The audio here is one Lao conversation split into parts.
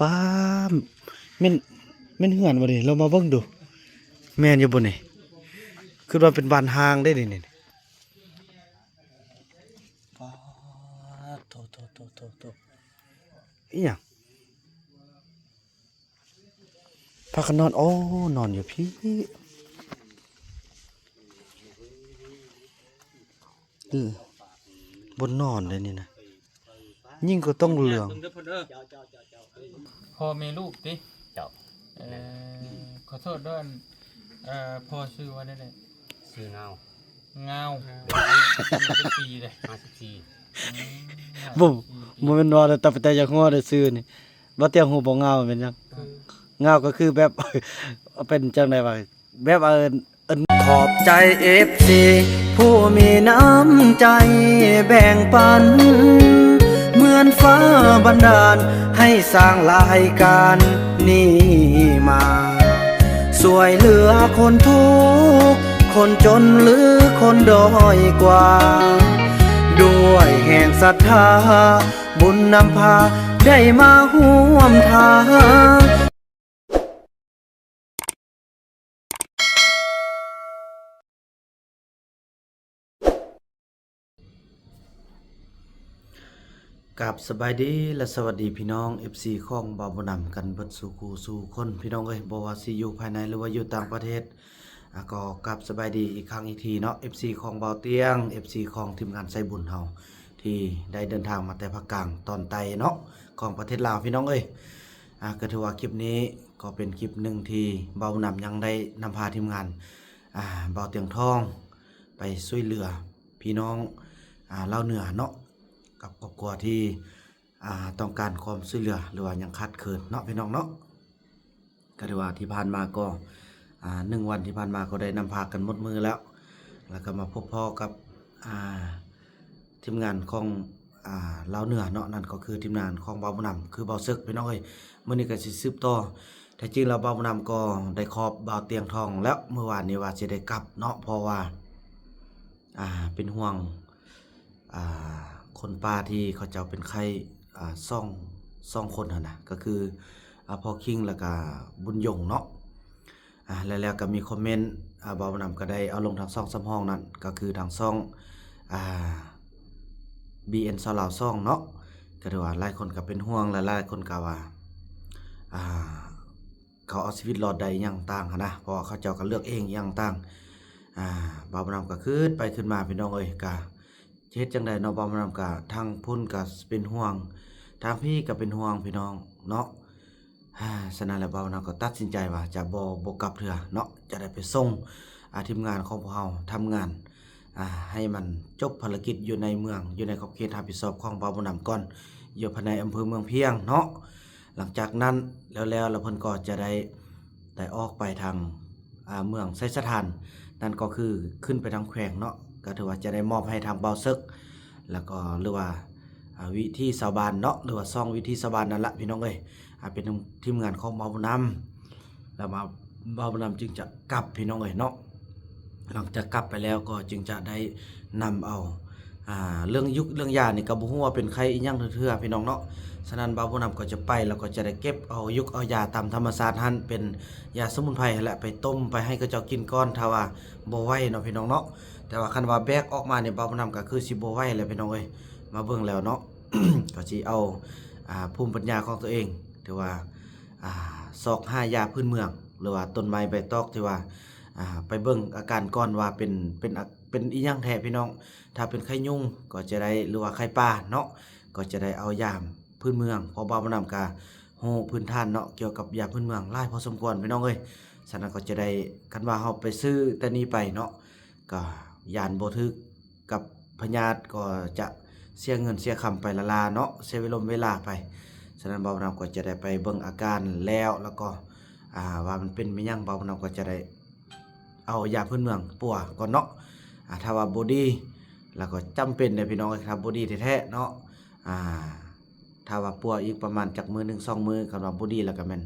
ປ້າ ແມ່ນ ແມ່ນເຮືອນບໍ່ນີ້? ລອງມາເບິ່ງດູ ແມ່ນຢູ່ບໍ່ນີ້? ຄິດວ່າເປັນບ້ານຮ້າງເດ້ນີ້ ນີ້. ປາດ ໂທ້ໆໆໆໆ ອີຫຍັງ? ພາກັນນອນ ໂອ້ ນອນຢູ່ພີ້ ເອີ ບ່ອນນອນເດ້ນີ້ນະ ຍິງກໍຕ້ອງເຫຼືອງ. ພໍ່ແມ່ລູກຕິ? ເຈົ້າ. ເອີ ຂໍໂທດເດີ ອັນ ເອີ ພໍ່ຊື່ວ່າແນວໃດ? ຊື່ງາວ. ງາວ. ອາຍຸຈັກປີເດ? ຫ້າສິບສີ່. ອືມ ບໍ່ ຫ້າສິບສີ່ປີ ບໍ່ແມ່ນວ່າແຕ່ ແຕ່ຢາກຮູ້ເດ້ຊື່ນີ້. ບໍ່ຕຽງຮູ້ບໍ່? ງາວແມ່ນຫຍັງ? ເອີ ງາວກໍຄືແບບ ເປັນຈັ່ງໃດວະ? ແບບ ເອີ້ນ ເອີ້ນ ຂອບໃຈເອັຟຊີຜູ້ມີນ້ຳໃຈແບ່ງປັນ ເໝືອນຟ້າບັນດານໃຫ້ສ້າງລາຍການນີ້ມາ ຊ່ວຍເຫຼືອຄົນທຸກ ຄົນຈົນ ຫຼື ຄົນດ້ອຍກວ່າ ດ້ວຍແຮງສັດທາ ບຸນນຳພາໄດ້ມາຮ່ວມທາງ. ກາບສະບາຍດີ ແລະ ສະຫວັດດີພີ່ນ້ອງເອັຟຊີຂອງບ່າວບຸນນຳກັນເບິດສູ່ຄູ່ສູ່ຄົນ ພີ່ນ້ອງເອີຍ, ບໍ່ວ່າຊິຢູ່ພາຍໃນ ຫຼືວ່າຢູ່ຕ່າງປະເທດ. ອາ ກໍກາບສະບາຍດີອີກຄັ້ງອີກທີເນາະ ເອັຟຊີຂອງບ່າວຕຽງ ເອັຟຊີຂອງທີມງານໃສ່ບຸນເຮົາ ທີ່ໄດ້ເດີນທາງມາແຕ່ພາກກາງຕອນໃຕ້ເນາະ ຂອງປະເທດລາວ ພີ່ນ້ອງເອີຍ. ອາ ກໍຖືວ່າຄລິບນີ້ກໍເປັນຄລິບໜຶ່ງທີ່ບ່າວບຸນນຳຍັງໄດ້ນຳພາທີມງານ ອາ ບ່າວຕຽງທອງ ໄປຊ່ວຍເຫຼືອພີ່ນ້ອງ ອາ ລາວເໜືອເນາະ ກັບຄອບຄົວທີ່ ອາ ຕ້ອງການຄວາມຊ່ວຍເຫຼືອ ຫຼືວ່າຍັງຂາດເຂີນເນາະ ພີ່ນ້ອງເນາະ. ກໍຖືວ່າທີ່ຜ່ານມາກໍ ອາ ໜຶ່ງວັນທີ່ຜ່ານມາກໍໄດ້ນຳພາກັນໝົດມື້ແລ້ວ ແລ້ວກໍມາພົບພໍ້ກັບ ອາ ທີມງານຂອງ ອາ ລາວເໜືອເນາະ, ນັ້ນກໍຄືທີມງານຂອງບ່າວບຸນນຳ ຄືບ່າວເສິກ ພີ່ນ້ອງເອີຍ. ມື້ນີ້ກໍຊິສືບຕໍ່ ແທ້ຈິງແລ້ວບ່າວບຸນນຳກໍໄດ້ຂອບບ່າວຕຽງທອງແລ້ວ ມື້ວານນີ້ວ່າຊິໄດ້ກັບເນາະ ເພາະວ່າ ອາ ເປັນຫ່ວງ ອາ ຄົນປ່າທີ່ເຂົາເຈົ້າເປັນໄຂ້ ອາ ສອງ ສອງຄົນຫັ້ນນະ ກໍຄື ອາ ພໍ່ຄິງ ແລ້ວກະບຸນຍົງເນາະ. ອາ ແລ້ວ ແລ້ວກໍມີຄອມເມັນ ອາ ບ່າວບຸນນຳກໍໄດ້ເອົາລົງທາງຊ່ອງສຳຮອງນັ້ນ ກໍຄືທາງຊ່ອງ ອາ ບີເອັນຊາວລາວສອງເນາະ. ກໍຖືວ່າຫຼາຍຄົນກໍເປັນຫ່ວງ ແລະ ຫຼາຍຄົນກໍວ່າ ອາ ເຂົາເອົາຊີວິດລອດໄດ້ອີ່ຫຍັງຕ່າງຫັ້ນນະ ເພາະວ່າເຂົາເຈົ້າກໍເລືອກເອງອີ່ຫຍັງຕ່າງ. ອາ ບ່າວບຸນນຳກໍຄິດໄປຄິດມາ ພີ່ນ້ອງເອີຍ ກະ ຈະເຮັດຈັ່ງໃດເນາະ ບ່າວບຸນນຳກະ ທາງພຸ້ນກະເປັນຫ່ວງ ທາງພີ້ກະເປັນຫ່ວງ ພີ່ນ້ອງເນາະ. ອາ ສະນັ້ນແຫຼະ ບ່າວບຸນນຳກໍຕັດສິນໃຈວ່າຈະບໍ່ ບໍ່ກັບເທື່ອເນາະ ຈະໄດ້ໄປສົ່ງ ອາ ທີມງານຂອງພວກເຮົາທຳງານ ອາ ໃຫ້ມັນຈົບພາລະກິດຢູ່ໃນເມືອງ ຢູ່ໃນຂອບເຂດຮັບຜິດຊອບຂອງບ່າວບຸນນຳກ່ອນ ຢູ່ພາຍໃນອຳເພີເມືອງພຽງເນາະ. ຫຼັງຈາກນັ້ນແລ້ວໆ ແລ້ວເພິ່ນກໍຈະໄດ້ ໄດ້ອອກໄປທາງ ອາ ເມືອງໄຊສະຖານ ນັ້ນກໍຄືຂຶ້ນໄປທາງແຂວງເນາະ ກໍຖືວ່າຈະໄດ້ມອບໃຫ້ທາງບ່າວເສິກ ແລ້ວກໍ ຫຼືວ່າ ອາ ວິຖີຊາວບ້ານເນາະ ຫຼືວ່າຊ່ອງວິຖີຊາວບ້ານນັ້ນລະ ພີ່ນ້ອງເອີຍ. ອາ ເປັນທີມງານຂອງບ່າວບຸນນຳ ແລ້ວມາ ບ່າວບຸນນຳຈຶ່ງຈະກັບ ພີ່ນ້ອງເອີຍເນາະ. ຫຼັງຈາກກັບໄປແລ້ວກໍຈຶ່ງຈະໄດ້ນຳເອົາ ອາ ເລື່ອງຢູກເລື່ອງຢານີ້ກໍບໍ່ຮູ້ວ່າເປັນໄຂ້ອີ່ຫຍັງເທື່ອໆ ພີ່ນ້ອງເນາະ. ສະນັ້ນບ່າວບຸນນຳກໍຈະໄປ ແລ້ວກໍຈະໄດ້ເກັບເອົາຢູກເອົາຢາຕາມທຳມະຊາດຫັ້ນ ເປັນຢາສະໝຸນໄພຫັ້ນແຫຼະ ໄປຕົ້ມໄປໃຫ້ເຂົາເຈົ້າກິນກ່ອນ ຖ້າວ່າບໍ່ໄຫວເນາະ ພີ່ນ້ອງເນາະ. ແຕ່ວ່າຄັນວ່າແບກອອກມານີ້ ບ່າວບຸນນຳກໍຄືຊິບໍ່ໄຫວແຫຼະ ພີ່ນ້ອງເອີຍ. ມາເບິ່ງແລ້ວເນາະ ກໍຊິເອົາ ອາ ພູມປັນຍາຂອງຕົວເອງ ຖືວ່າ ອາ ຊອກຫາຢາພື້ນເມືອງ ຫຼືວ່າຕົ້ນໄມ້ໃບຕອກ ທີ່ວ່າ ອາ ໄປເບິ່ງອາການກ່ອນວ່າເປັນ ເປັນ ເປັນອີ່ຫຍັງແທ້ ພີ່ນ້ອງ. ຖ້າເປັນໄຂ້ຍຸງກໍຈະໄດ້ ຫຼືວ່າໄຂ້ປ່າເນາະ ກໍຈະໄດ້ເອົາຢາພື້ນເມືອງ ເພາະບ່າວບຸນນຳກະຮູ້ພື້ນຖານເນາະ ກ່ຽວກັບຢາພື້ນເມືອງຫຼາຍພໍສົມຄວນ ພີ່ນ້ອງເອີຍ. ສະນັ້ນກໍຈະໄດ້ ຄັນວ່າເຮົາໄປຊື້ແຕ່ນີ້ໄປເນາະ ກໍຢ້ານບໍ່ຖືກກັບພະຍາດ ກໍຈະເສຍເງິນເສຍຄຳໄປລ້າໆເນາະ ເສຍເວລົມເວລາໄປ. ສະນັ້ນບ່າວບຸນນຳກໍຈະໄດ້ໄປເບິ່ງອາການແລ້ວ ແລ້ວກໍ ອາ ວ່າມັນເປັນແມ່ນຫຍັງ ບ່າວບຸນນຳກໍຈະໄດ້ ເອົາຢາພື້ນເມືອງປົວກ່ອນເນາະ. ອາ ຖ້າວ່າບໍ່ດີ ແລ້ວກໍຈຳເປັນເດ້ພີ່ນ້ອງ ຖ້າບໍ່ດີແທ້ໆເນາະ. ອາ ຖ້າວ່າປົວອີກປະມານຈັກມື້ໜຶ່ງສອງມື້ ຄັນວ່າບໍ່ດີແລ້ວກໍແມ່ນ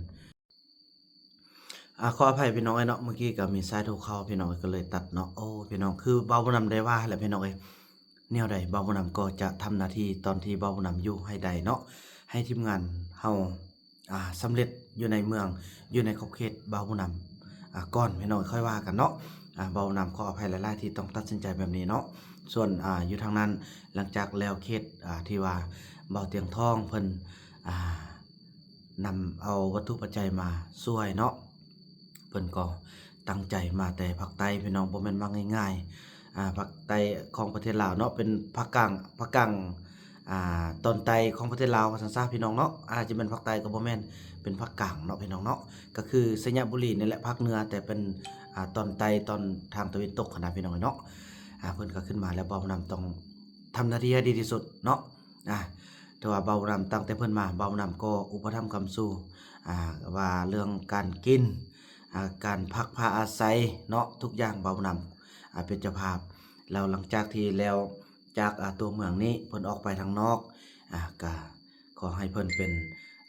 ອາ ຂໍອະໄພພີ່ນ້ອງເອີຍເນາະ ເມື່ອກີ້ກໍມີສາຍໂທເຂົ້າ ພີ່ນ້ອງເອີຍ ກໍເລີຍຕັດເນາະ. ໂອ້ ພີ່ນ້ອງ ຄືບ່າວບຸນນຳໄດ້ວ່າແຫຼະ ພີ່ນ້ອງເອີຍ ແນວໃດບ່າວບຸນນຳກໍຈະທຳໜ້າທີ່ຕອນທີ່ບ່າວບຸນນຳຢູ່ໃຫ້ໄດ້ເນາະ ໃຫ້ທີມງານເຮົາ ອ່າ ສຳເລັດຢູ່ໃນເມືອງ ຢູ່ໃນຂອບເຂດບ່າວບຸນນຳ ອ່າ ກ່ອນ ພີ່ນ້ອງ ຄ່ອຍວ່າກັນເນາະ. ອ່າ ບ່າວບຸນນຳຂໍອະໄພຫຼາຍໆ ທີ່ຕ້ອງຕັດສິນໃຈແບບນີ້ເນາະ. ສ່ວນ ອ່າ ຢູ່ທາງນັ້ນ ຫຼັງຈາກແລ້ວເຂດ ອ່າ ທີ່ວ່າບ່າວຕຽງທອງເພິ່ນ ອ່າ ນຳເອົາວັດຖຸປັດໄຈມາຊ່ວຍເນາະ, ເພິ່ນກໍຕັ້ງໃຈມາແຕ່ພາກໃຕ້ ພີ່ນ້ອງ, ບໍ່ແມ່ນມາງ່າຍໆ. ອ່າ ພາກໃຕ້ຂອງປະເທດລາວເນາະ ເປັນພາກກາງ ພາກກາງ ອ່າ ຕອນໃຕ້ຂອງປະເທດລາວວ່າຊັ້ນຊະ ພີ່ນ້ອງເນາະ. ອາດຈະແມ່ນພາກໃຕ້ກໍບໍ່ແມ່ນ ເປັນພາກກາງເນາະ ພີ່ນ້ອງເນາະ, ກໍຄືໄຊຍະບູລີນີ້ແຫຼະ ພາກເໜືອ ແຕ່ເປັນ ອ່າ ຕອນໃຕ້ ຕອນທາງຕາເວັນຕົກຫັ້ນນະ ພີ່ນ້ອງເອີຍເນາະ. ອ່າ ເພິ່ນກໍຂຶ້ນມາແລ້ວ ບ່າວບຸນນຳຕ້ອງທຳໜ້າທີ່ໃຫ້ດີທີ່ສຸດເນາະ. ອ່າ ແຕ່ວ່າບ່າວບຸນນຳ ຕັ້ງແຕ່ເພິ່ນມາ ບ່າວບຸນນຳກໍອຸປະຖຳຄ້ຳຊູ ອ່າ ວ່າເລື່ອງການກິນ ອ່າ ການພັກພາອາໄສເນາະ ທຸກຢ່າງບ່າວບຸນນຳ ອ່າ ເປັນເຈົ້າພາບ. ແລ້ວຫຼັງຈາກທີ່ແລ້ວຈາກ ອ່າ ຕົວເມືອງນີ້ ເພິ່ນອອກໄປທາງນອກ ອ່າ ກະຂໍໃຫ້ເພິ່ນເປັນ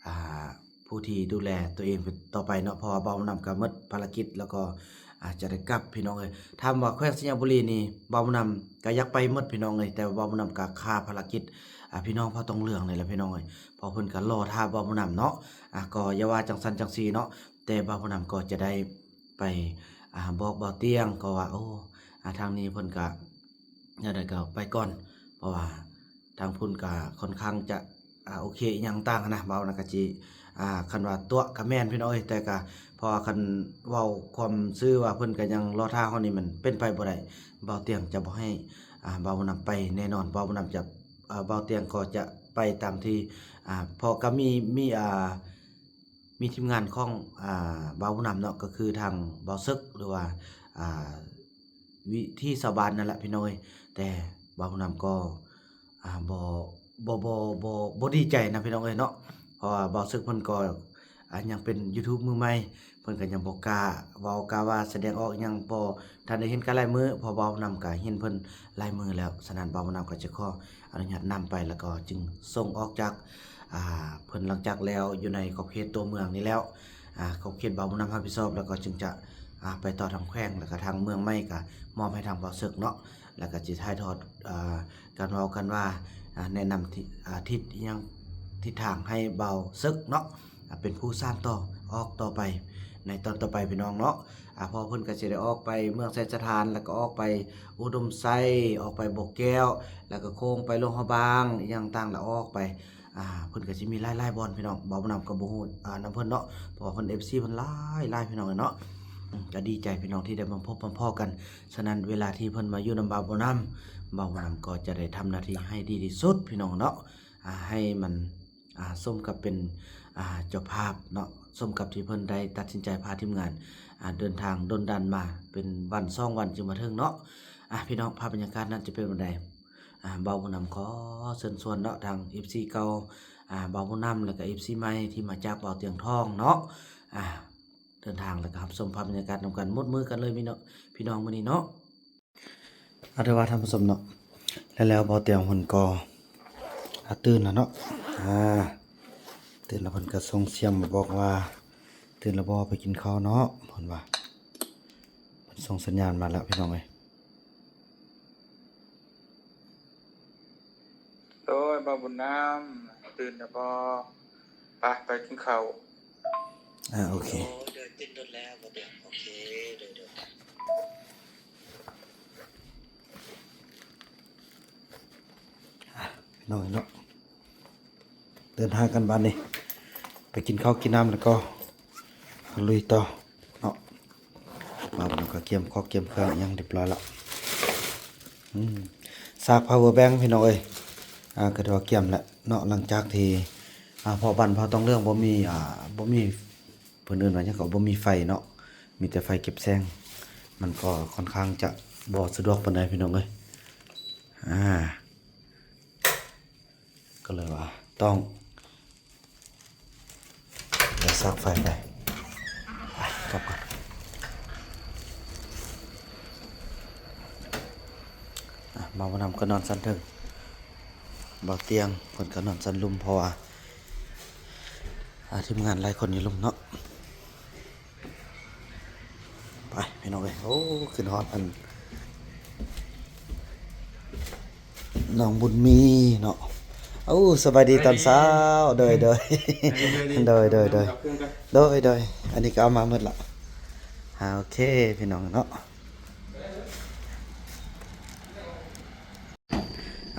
ອ່າ ຜູ້ທີ່ດູແລຕົວເອງຕໍ່ໄປເນາະ, ເພາະວ່າບ່າວບຸນນຳກໍໝົດພາລະກິດ ແລ້ວກໍອາດຈະໄດ້ກັບ ພີ່ນ້ອງເອີຍ. ຖາມວ່າແຂວງໄຊຍະບູລີນີ້ ບ່າວບຸນນຳກໍຢາກໄປໝົດ ພີ່ນ້ອງເອີຍ, ແຕ່ວ່າບ່າວບຸນນຳກໍຄາພາລະກິດ ອ່າ ພີ່ນ້ອງເຜົ່າຕອງເຫຼືອງນີ້ແຫຼະ ພີ່ນ້ອງເອີຍ, ເພາະເພິ່ນກໍລໍຖ້າບ່າວບຸນນຳເນາະ. ອ່າ ກໍຢ່າວ່າຈັ່ງຊັ້ນຈັ່ງຊີ້ເນາະ, ແຕ່ບ່າວບຸນນຳກໍຈະໄດ້ໄປ ອ່າ ບອກບ່າວຕຽງກໍວ່າ ໂອ້ ອ່າ ທາງນີ້ເພິ່ນກໍ ແນວໃດກໍໄປກ່ອນ ເພາະວ່າທາງພຸ້ນກໍຄ່ອນຂ້າງຈະ ອ່າ ໂອເຄອີ່ຫຍັງຕ່າງຫັ້ນນະ, ເວົ້ານະກະຈິ ອ່າ ຄັນວ່າຕົວະກະແມ່ນ ພີ່ນ້ອງເອີຍ, ແຕ່ກະ ເພາະວ່າຄັນເວົ້າຄວາມຊື່ວ່າເພິ່ນກະຍັງລໍຖ້າເຮົານີ້ ມັນເປັນໄປບໍ່ໄດ້. ບ່າວຕຽງຈະບໍ່ໃຫ້ ອ່າ ບ່າວບຸນນຳໄປແນ່ນອນ, ບ່າວບຸນນຳຈະ ອ່າ ບ່າວຕຽງກໍຈະໄປຕາມທີ່ ອ່າ ເພາະກະມີ ມີ ອ່າ ມີທີມງານຂອງ ອ່າ ບ່າວບຸນນຳເນາະ, ກໍຄືທາງບ່າວເສິກ ຫຼືວ່າ ອ່າ ວິຖີຊາວບ້ານນັ້ນແຫຼະ ພີ່ນ້ອງເອີຍ. ແຕ່ບ່າວບຸນນຳກໍ ອ່າ ບໍ່ ບໍ່ ບໍ່ ບໍ່ ບໍ່ດີໃຈນະ ພີ່ນ້ອງເອີຍເນາະ, ເພາະວ່າບ່າວເສິກເພິ່ນກໍ ອ່າ ຍັງເປັນຢູທູບມືໃໝ່, ເພິ່ນກໍຍັງບໍ່ກ້າເວົ້າ ກ້າວ່າສະແດງອອກຫຍັງ, ບໍ່ທັນໄດ້ເຫັນກັນຫຼາຍມື້, ເພາະບ່າວບຸນນຳກໍເຫັນເພິ່ນຫຼາຍມື້ແລ້ວ. ສະນັ້ນ ບ່າວບຸນນຳກໍຈະຂໍອະນຸຍາດນຳໄປ ແລ້ວກໍຈຶ່ງສົ່ງອອກຈາກ ອ່າ ເພິ່ນ ຫຼັງຈາກແລ້ວຢູ່ໃນຂອບເຂດຕົວເມືອງນີ້ແລ້ວ ອ່າ ຂອບເຂດບ່າວບຸນນຳຮັບຜິດຊອບ ແລ້ວກໍຈຶ່ງຈະ ອ່າ ໄປຕໍ່ທາງແຂວງ ແລ້ວກໍທາງເມືອງໃໝ່ກໍມອບໃຫ້ທາງບ່າວເສິກເນາະ, ແລ້ວກໍຊິຖ່າຍທອດ ອ່າ ການເວົ້າກັນວ່າ ອ່າ ແນະນຳ ອ່າ ທິດອີ່ຫຍັງ ທິດທາງໃຫ້ບ່າວເສິກເນາະ ອ່າ ເປັນຜູ້ສານຕໍ່ອອກຕໍ່ໄປໃນຕອນຕໍ່ໄປ ພີ່ນ້ອງເນາະ. ອ່າ ເພາະເພິ່ນກໍຊິໄດ້ອອກໄປເມືອງໄຊສະຖານ ແລ້ວກໍອອກໄປອຸດົມໄຊ ອອກໄປບໍ່ແກ້ວ ແລ້ວກໍໂຄ້ງໄປຫຼວງພະບາງ ອີ່ຫຍັງຕ່າງ ແລ້ວອອກໄປ ອ່າ ເພິ່ນກໍຊິມີຫຼາຍໆບ່ອນ ພີ່ນ້ອງ, ບ່າວບຸນນຳກໍບໍ່ຮູ້ ອ່າ ນຳເພິ່ນເນາະ, ເພາະວ່າເພິ່ນເອັຟຊີເພິ່ນຫຼາຍໆ ພີ່ນ້ອງເອີຍເນາະ. ອືມ ກໍດີໃຈ ພີ່ນ້ອງ ທີ່ໄດ້ມາພົບມາພໍ້ກັນ. ສະນັ້ນ ເວລາທີ່ເພິ່ນມາຢູ່ນຳບ່າວບຸນນຳ ບ່າວບຸນນຳກໍຈະໄດ້ທຳໜ້າທີ່ໃຫ້ດີທີ່ສຸດ ພີ່ນ້ອງເນາະ, ອ່າ ໃຫ້ມັນ ອ່າ ສົມກັບເປັນ ອ່າ ເຈົ້າພາບເນາະ, ສົມກັບທີ່ເພິ່ນໄດ້ຕັດສິນໃຈພາທີມງານ ອ່າ ເດີນທາງດົນດັນມາເປັນວັນສອງວັນຈຶ່ງມາເຖິງເນາະ. ອ່າ ພີ່ນ້ອງ ພາບບັນຍາກາດນັ້ນຈະເປັນແນວໃດ? ອ່າ ບ່າວບຸນນຳຂໍເຊີນຊວນເນາະ ທາງເອັຟຊີເກົ່າ ອ່າ ບ່າວບຸນນຳ ແລ້ວກໍເອັຟຊີໃໝ່ທີ່ມາຈາກບ່າວຕຽງທອງເນາະ, ອ່າ ເດີນທາງ ແລ້ວກໍຮັບຊົມພາບບັນຍາກາດນຳກັນ. ໝົດມືກັນເລີຍ ພີ່ນ້ອງ ພີ່ນ້ອງ ມື້ນີ້ເນາະ. ອາ ຖືວ່າທ່ານຜູ້ຊົມເນາະ ແລ້ວ ແລ້ວບ່າວຕຽງເພິ່ນກໍ ອາ ຕື່ນແລ້ວເນາະ, ອາ ຕື່ນແລ້ວ ເພິ່ນກໍສົ່ງສຽງມາບອກວ່າ ຕື່ນແລ້ວບໍ່ ໄປກິນເຂົ້າເນາະ ເພິ່ນວ່າ. ເພິ່ນສົ່ງສັນຍານມາແລ້ວ ພີ່ນ້ອງເອີຍ. ໂດຍ ບ່າວບຸນນຳ ຕື່ນແລ້ວບໍ່? ໄປ ໄປກິນເຂົ້າ. ອ່າ ໂອເຄ. ໂດຍ ຕື່ນດົນແລ້ວ ບໍ່ເປັນຫຍັງ. ໂອເຄ ໂດຍ ໂດຍ. ອ່າ ພີ່ນ້ອງເນາະ ເດີນທາງກັນບາດນີ້ ໄປກິນເຂົ້າກິນນ້ຳ ແລ້ວກໍລຸຍຕໍ່ເນາະ. ບ່າວບຸນນຳກໍກຽມຄອກກຽມເຄື່ອງຫຍັງຮຽບຮ້ອຍແລ້ວ. ອືມ ສາກພາວເວີແບັງ ພີ່ນ້ອງເອີຍ, ອ່າ ກໍຖືວ່າກຽມແລ້ວເນາະ. ຫຼັງຈາກທີ່ ອ່າ ເພາະບ້ານເຜົ່າຕອງເຫຼືອງບໍ່ມີ ອ່າ ບໍ່ມີ ເພິ່ນເອີ້ນວ່າຫຍັງກໍ ບໍ່ມີໄຟເນາະ, ມີແຕ່ໄຟເກັບແສງ ມັນກໍຄ່ອນຂ້າງຈະບໍ່ສະດວກປານໃດ ພີ່ນ້ອງເອີຍ. ອ່າ ກໍເລີຍວ່າຕ້ອງໄດ້ສາກໄຟໄປ. ໄປກັບກ່ອນ. ອ່ະ ບ່າວບຸນນຳກໍນອນຊັ້ນເທິງ, ບ່າວຕຽງເພິ່ນກໍນອນຊັ້ນລຸ່ມ ເພາະວ່າ ອ່າ ທີມງານຫຼາຍຄົນຢູ່ລຸ່ມເນາະ. ໄປ ພີ່ນ້ອງເອີຍ. ໂອ້ ຂຶ້ນຮອດອັນ ນ້ອງບຸນມີເນາະ, ໂອ້ ສະບາຍດີຕອນເຊົ້າ. ໂດຍ ໂດຍ ໂດຍ ໂດຍ ໂດຍ ອັນນີ້ກໍເອົາມາໝົດລະ. ອ່າ ໂອເຄ ພີ່ນ້ອງເນາະ.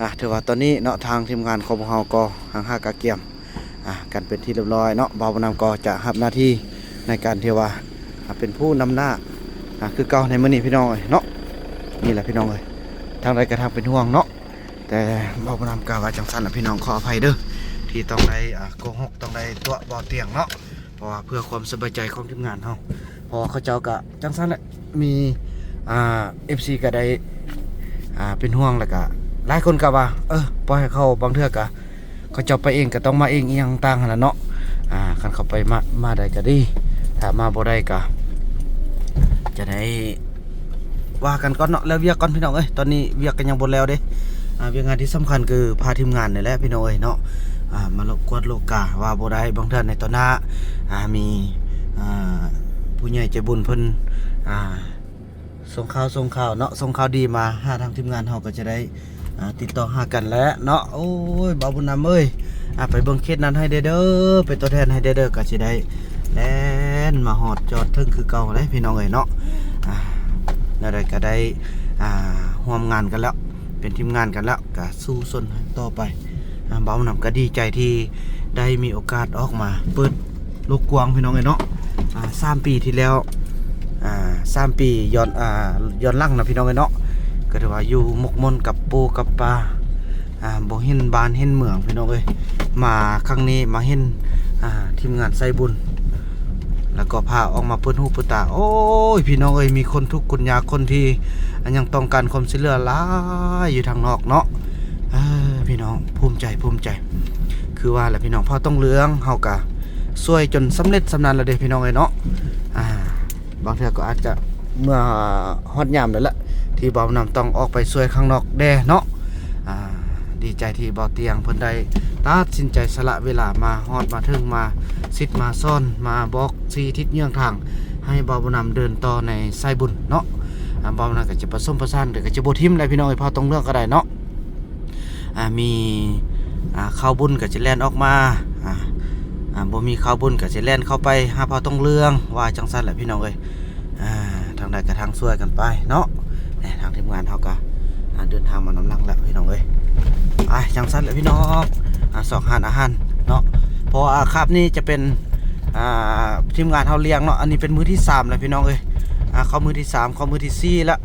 ອ່າ ຖືວ່າຕອນນີ້ເນາະ ທາງທີມງານຂອງພວກເຮົາກໍຫາງຫາກະກຽມ ອ່າ ກັນເປັນທີ່ຮຽບຮ້ອຍເນາະ. ບ່າວບຸນນຳກໍຈະຮັບໜ້າທີ່ໃນການທີ່ວ່າ ອ່າ ເປັນຜູ້ນຳໜ້າ ອ່າ ຄືເກົ່າໃນມື້ນີ້ ພີ່ນ້ອງເອີຍເນາະ. ນີ້ແຫຼະ ພີ່ນ້ອງເອີຍ ທາງໃດກໍທາງເປັນຫ່ວງເນາະ. ແຕ່ບ່າວບຸນນຳກໍວ່າຈັ່ງຊັ້ນລະ ພີ່ນ້ອງ ຂໍອະໄພເດີ້ ທີ່ຕ້ອງໄດ້ ອ່າ ໂກຫົກ ຕ້ອງໄດ້ຕົວະບໍ່ຕຽງເນາະ. ເພາະວ່າເພື່ອຄວາມສະບາຍໃຈຂອງທີມງານເຮົາ ເພາະວ່າເຂົາເຈົ້າກໍຈັ່ງຊັ້ນແຫຼະ ມີ ອ່າ ເອັຟຊີ ກໍໄດ້ ອ່າ ເປັນຫ່ວງ ແລ້ວກໍຫຼາຍຄົນກໍວ່າ ເອີ ປ່ອຍໃຫ້ເຂົາ ບາງເທື່ອກໍເຂົາເຈົ້າໄປເອງກໍຕ້ອງມາເອງ ອີ່ຫຍັງຕ່າງຫັ້ນລະເນາະ. ອ່າ ຄັນເຂົາໄປມາ ມາໄດ້ກໍດີ ຖ້າມາບໍ່ໄດ້ກໍຈະໄດ້ ວ່າກັນກ່ອນເນາະ ແລ້ວວຽກກ່ອນ ພີ່ນ້ອງເອີຍ. ຕອນນີ້ວຽກກໍຍັງບໍ່ແລ້ວເດ້. ອ່າ ວຽກງານທີ່ສຳຄັນຄືພາທີມງານນີ້ແຫຼະ ພີ່ນ້ອງເອີຍເນາະ ອ່າ ມາລອກກວດໂລກາ ວ່າບໍ່ໄດ້ ບາງເທື່ອໃນຕໍ່ໜ້າ ອ່າ ມີ ອ່າ ຜູ້ໃຫຍ່ໃຈບຸນເພິ່ນ ອ່າ ສົ່ງຂ່າວ ສົ່ງຂ່າວເນາະ ສົ່ງຂ່າວດີມາຫາທາງທີມງານເຮົາ ກໍຈະໄດ້ ອ່າ ຕິດຕໍ່ຫາກັນແຫຼະເນາະ. ໂອ້ຍ ບ່າວບຸນນຳເອີຍ ອ່າ ໄປເບິ່ງເຂດນັ້ນໃຫ້ແດ່ເດີ້ ເປັນຕົວແທນໃຫ້ແດ່ເດີ້. ກໍຊິໄດ້ແລ່ນມາຮອດຈອດເຖິງຄືເກົ່າເດ້ ພີ່ນ້ອງເອີຍເນາະ. ອ່າ ແນວໃດກໍໄດ້ ອ່າ ຮ່ວມງານກັນແລ້ວ ເປັນທີມງານກັນແລ້ວ ກໍສູ້ຊົນຕໍ່ໄປ. ອ່າ ບ່າວບຸນນຳກໍດີໃຈທີ່ໄດ້ມີໂອກາດອອກມາເປີດ ໂລກກວ້າງ ພີ່ນ້ອງເອີຍເນາະ. ອ່າ ສາມປີທີ່ແລ້ວ ອ່າ ສາມປີຍ້ອນ ອ່າ ຍ້ອນຫຼັງນະ ພີ່ນ້ອງເອີຍເນາະ ກໍຖືວ່າຢູ່ໝົກໝົນກັບປູກັບປາ ອ່າ ບໍ່ເຫັນບ້ານເຫັນເມືອງ ພີ່ນ້ອງເອີຍ. ມາຄັ້ງນີ້ມາເຫັນ ອ່າ ທີມງານໄຊບຸນ ແລ້ວກໍພາອອກມາເປີດຫູເປີດຕາ. ໂອ້ຍ ພີ່ນ້ອງເອີຍ ມີຄົນທຸກຄົນຍາກ ຄົນທີ່ ອ່າ ຍັງຕ້ອງການຄວາມຊ່ວຍເຫຼືອຫຼາຍຢູ່ທາງນອກເນາະ. ເອີ ພີ່ນ້ອງ ພູມໃຈ ພູມໃຈ ຄືວ່າແຫຼະ ພີ່ນ້ອງ ເຜົ່າຕົງເຫຼືອງເຮົາກະຊ່ວຍຈົນສຳເລັດສຳນານແລ້ວເດ້ ພີ່ນ້ອງເອີຍເນາະ. ອ່າ ບາງເທື່ອກໍອາດຈະເມື່ອຮອດຍາມແລ້ວລະ ທີ່ບ່າວນຳຕ້ອງອອກໄປຊ່ວຍຂ້າງນອກແດ່ເນາະ. ອ່າ ດີໃຈທີ່ບ່າວຕຽງເພິ່ນໄດ້ຕັດສິນໃຈສະຫຼະເວລາມາຮອດມາເຖິງ ມາສິດມາສອນ ມາບອກຊີ້ທິດເຍືອງທາງ ໃຫ້ບ່າວນຳເດີນຕໍ່ໃນສາຍບຸນເນາະ. ອ່າ ບ່າວນຳກໍຈະປະສົມປະສານ ແຕ່ກໍຈະບໍ່ຖິ້ມແຫຼະ ພີ່ນ້ອງເອີຍ ເຜົ່າຕົງເຫຼືອງກໍໄດ້ເນາະ. ອ່າ ມີ ອ່າ ຂ່າວບຸນກໍຈະແລ່ນອອກມາ ອ່າ ອ່າ ບໍ່ມີຂ່າວບຸນກໍຈະແລ່ນເຂົ້າໄປຫາເຜົ່າຕົງເຫຼືອງ ວ່າຈັ່ງຊັ້ນແຫຼະ ພີ່ນ້ອງເອີຍ. ອ່າ ທາງໃດກໍທາງຊ່ວຍກັນໄປເນາະ. ແນ່ ທາງທີມງານເຮົາກໍ ອ່າ ເດີນທາງມານຳຫຼັງແລ້ວ ພີ່ນ້ອງເອີຍ. ໄປ ຈັ່ງຊັ້ນແຫຼະ ພີ່ນ້ອງ ອ່າ ຊອກຮ້ານອາຫານເນາະ. ເພາະວ່າຄາບນີ້ຈະເປັນ ອ່າ ທີມງານເຮົາລ້ຽງເນາະ. ອັນນີ້ເປັນມື້ທີສາມແລ້ວ ພີ່ນ້ອງເອີຍ. ອ່າ ເຂົ້າມື້ທີສາມ ເຂົ້າມື້ທີສີ່ແລ້ວ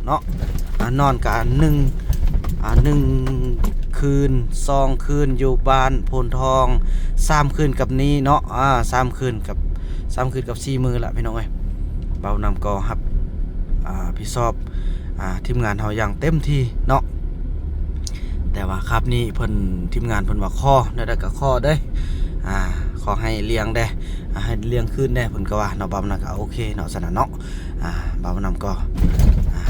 ເນາະ. ອ່າ ນອນກະໜຶ່ງ ອ່າ ໜຶ່ງຄືນ ສອງຄືນຢູ່ບ້ານໂພນທອງ ສາມຄືນກັບນີ້ເນາະ. ອ່າ ສາມຄືນກັບ ສາມຄືນກັບສີ່ມື້ລະ ພີ່ນ້ອງເອີຍ. ບ່າວນຳກໍຮັບ ອ່າ ຜິດຊອບ ອ່າ ທີມງານເຮົາຢ່າງເຕັມທີ່ເນາະ. ແຕ່ວ່າຄາບນີ້ເພິ່ນ ທີມງານເພິ່ນວ່າຂໍ ແນວໃດກໍຂໍເດີ້ ອ່າ ຂໍໃຫ້ລ້ຽງແດ່ ອ່າ ໃຫ້ລ້ຽງຄືນແດ່ ເພິ່ນກໍວ່າເນາະ. ບ່າວນຳກໍໂອເຄເນາະ ສະນັ້ນເນາະ. ອ່າ ບ່າວນຳກໍ ອ່າ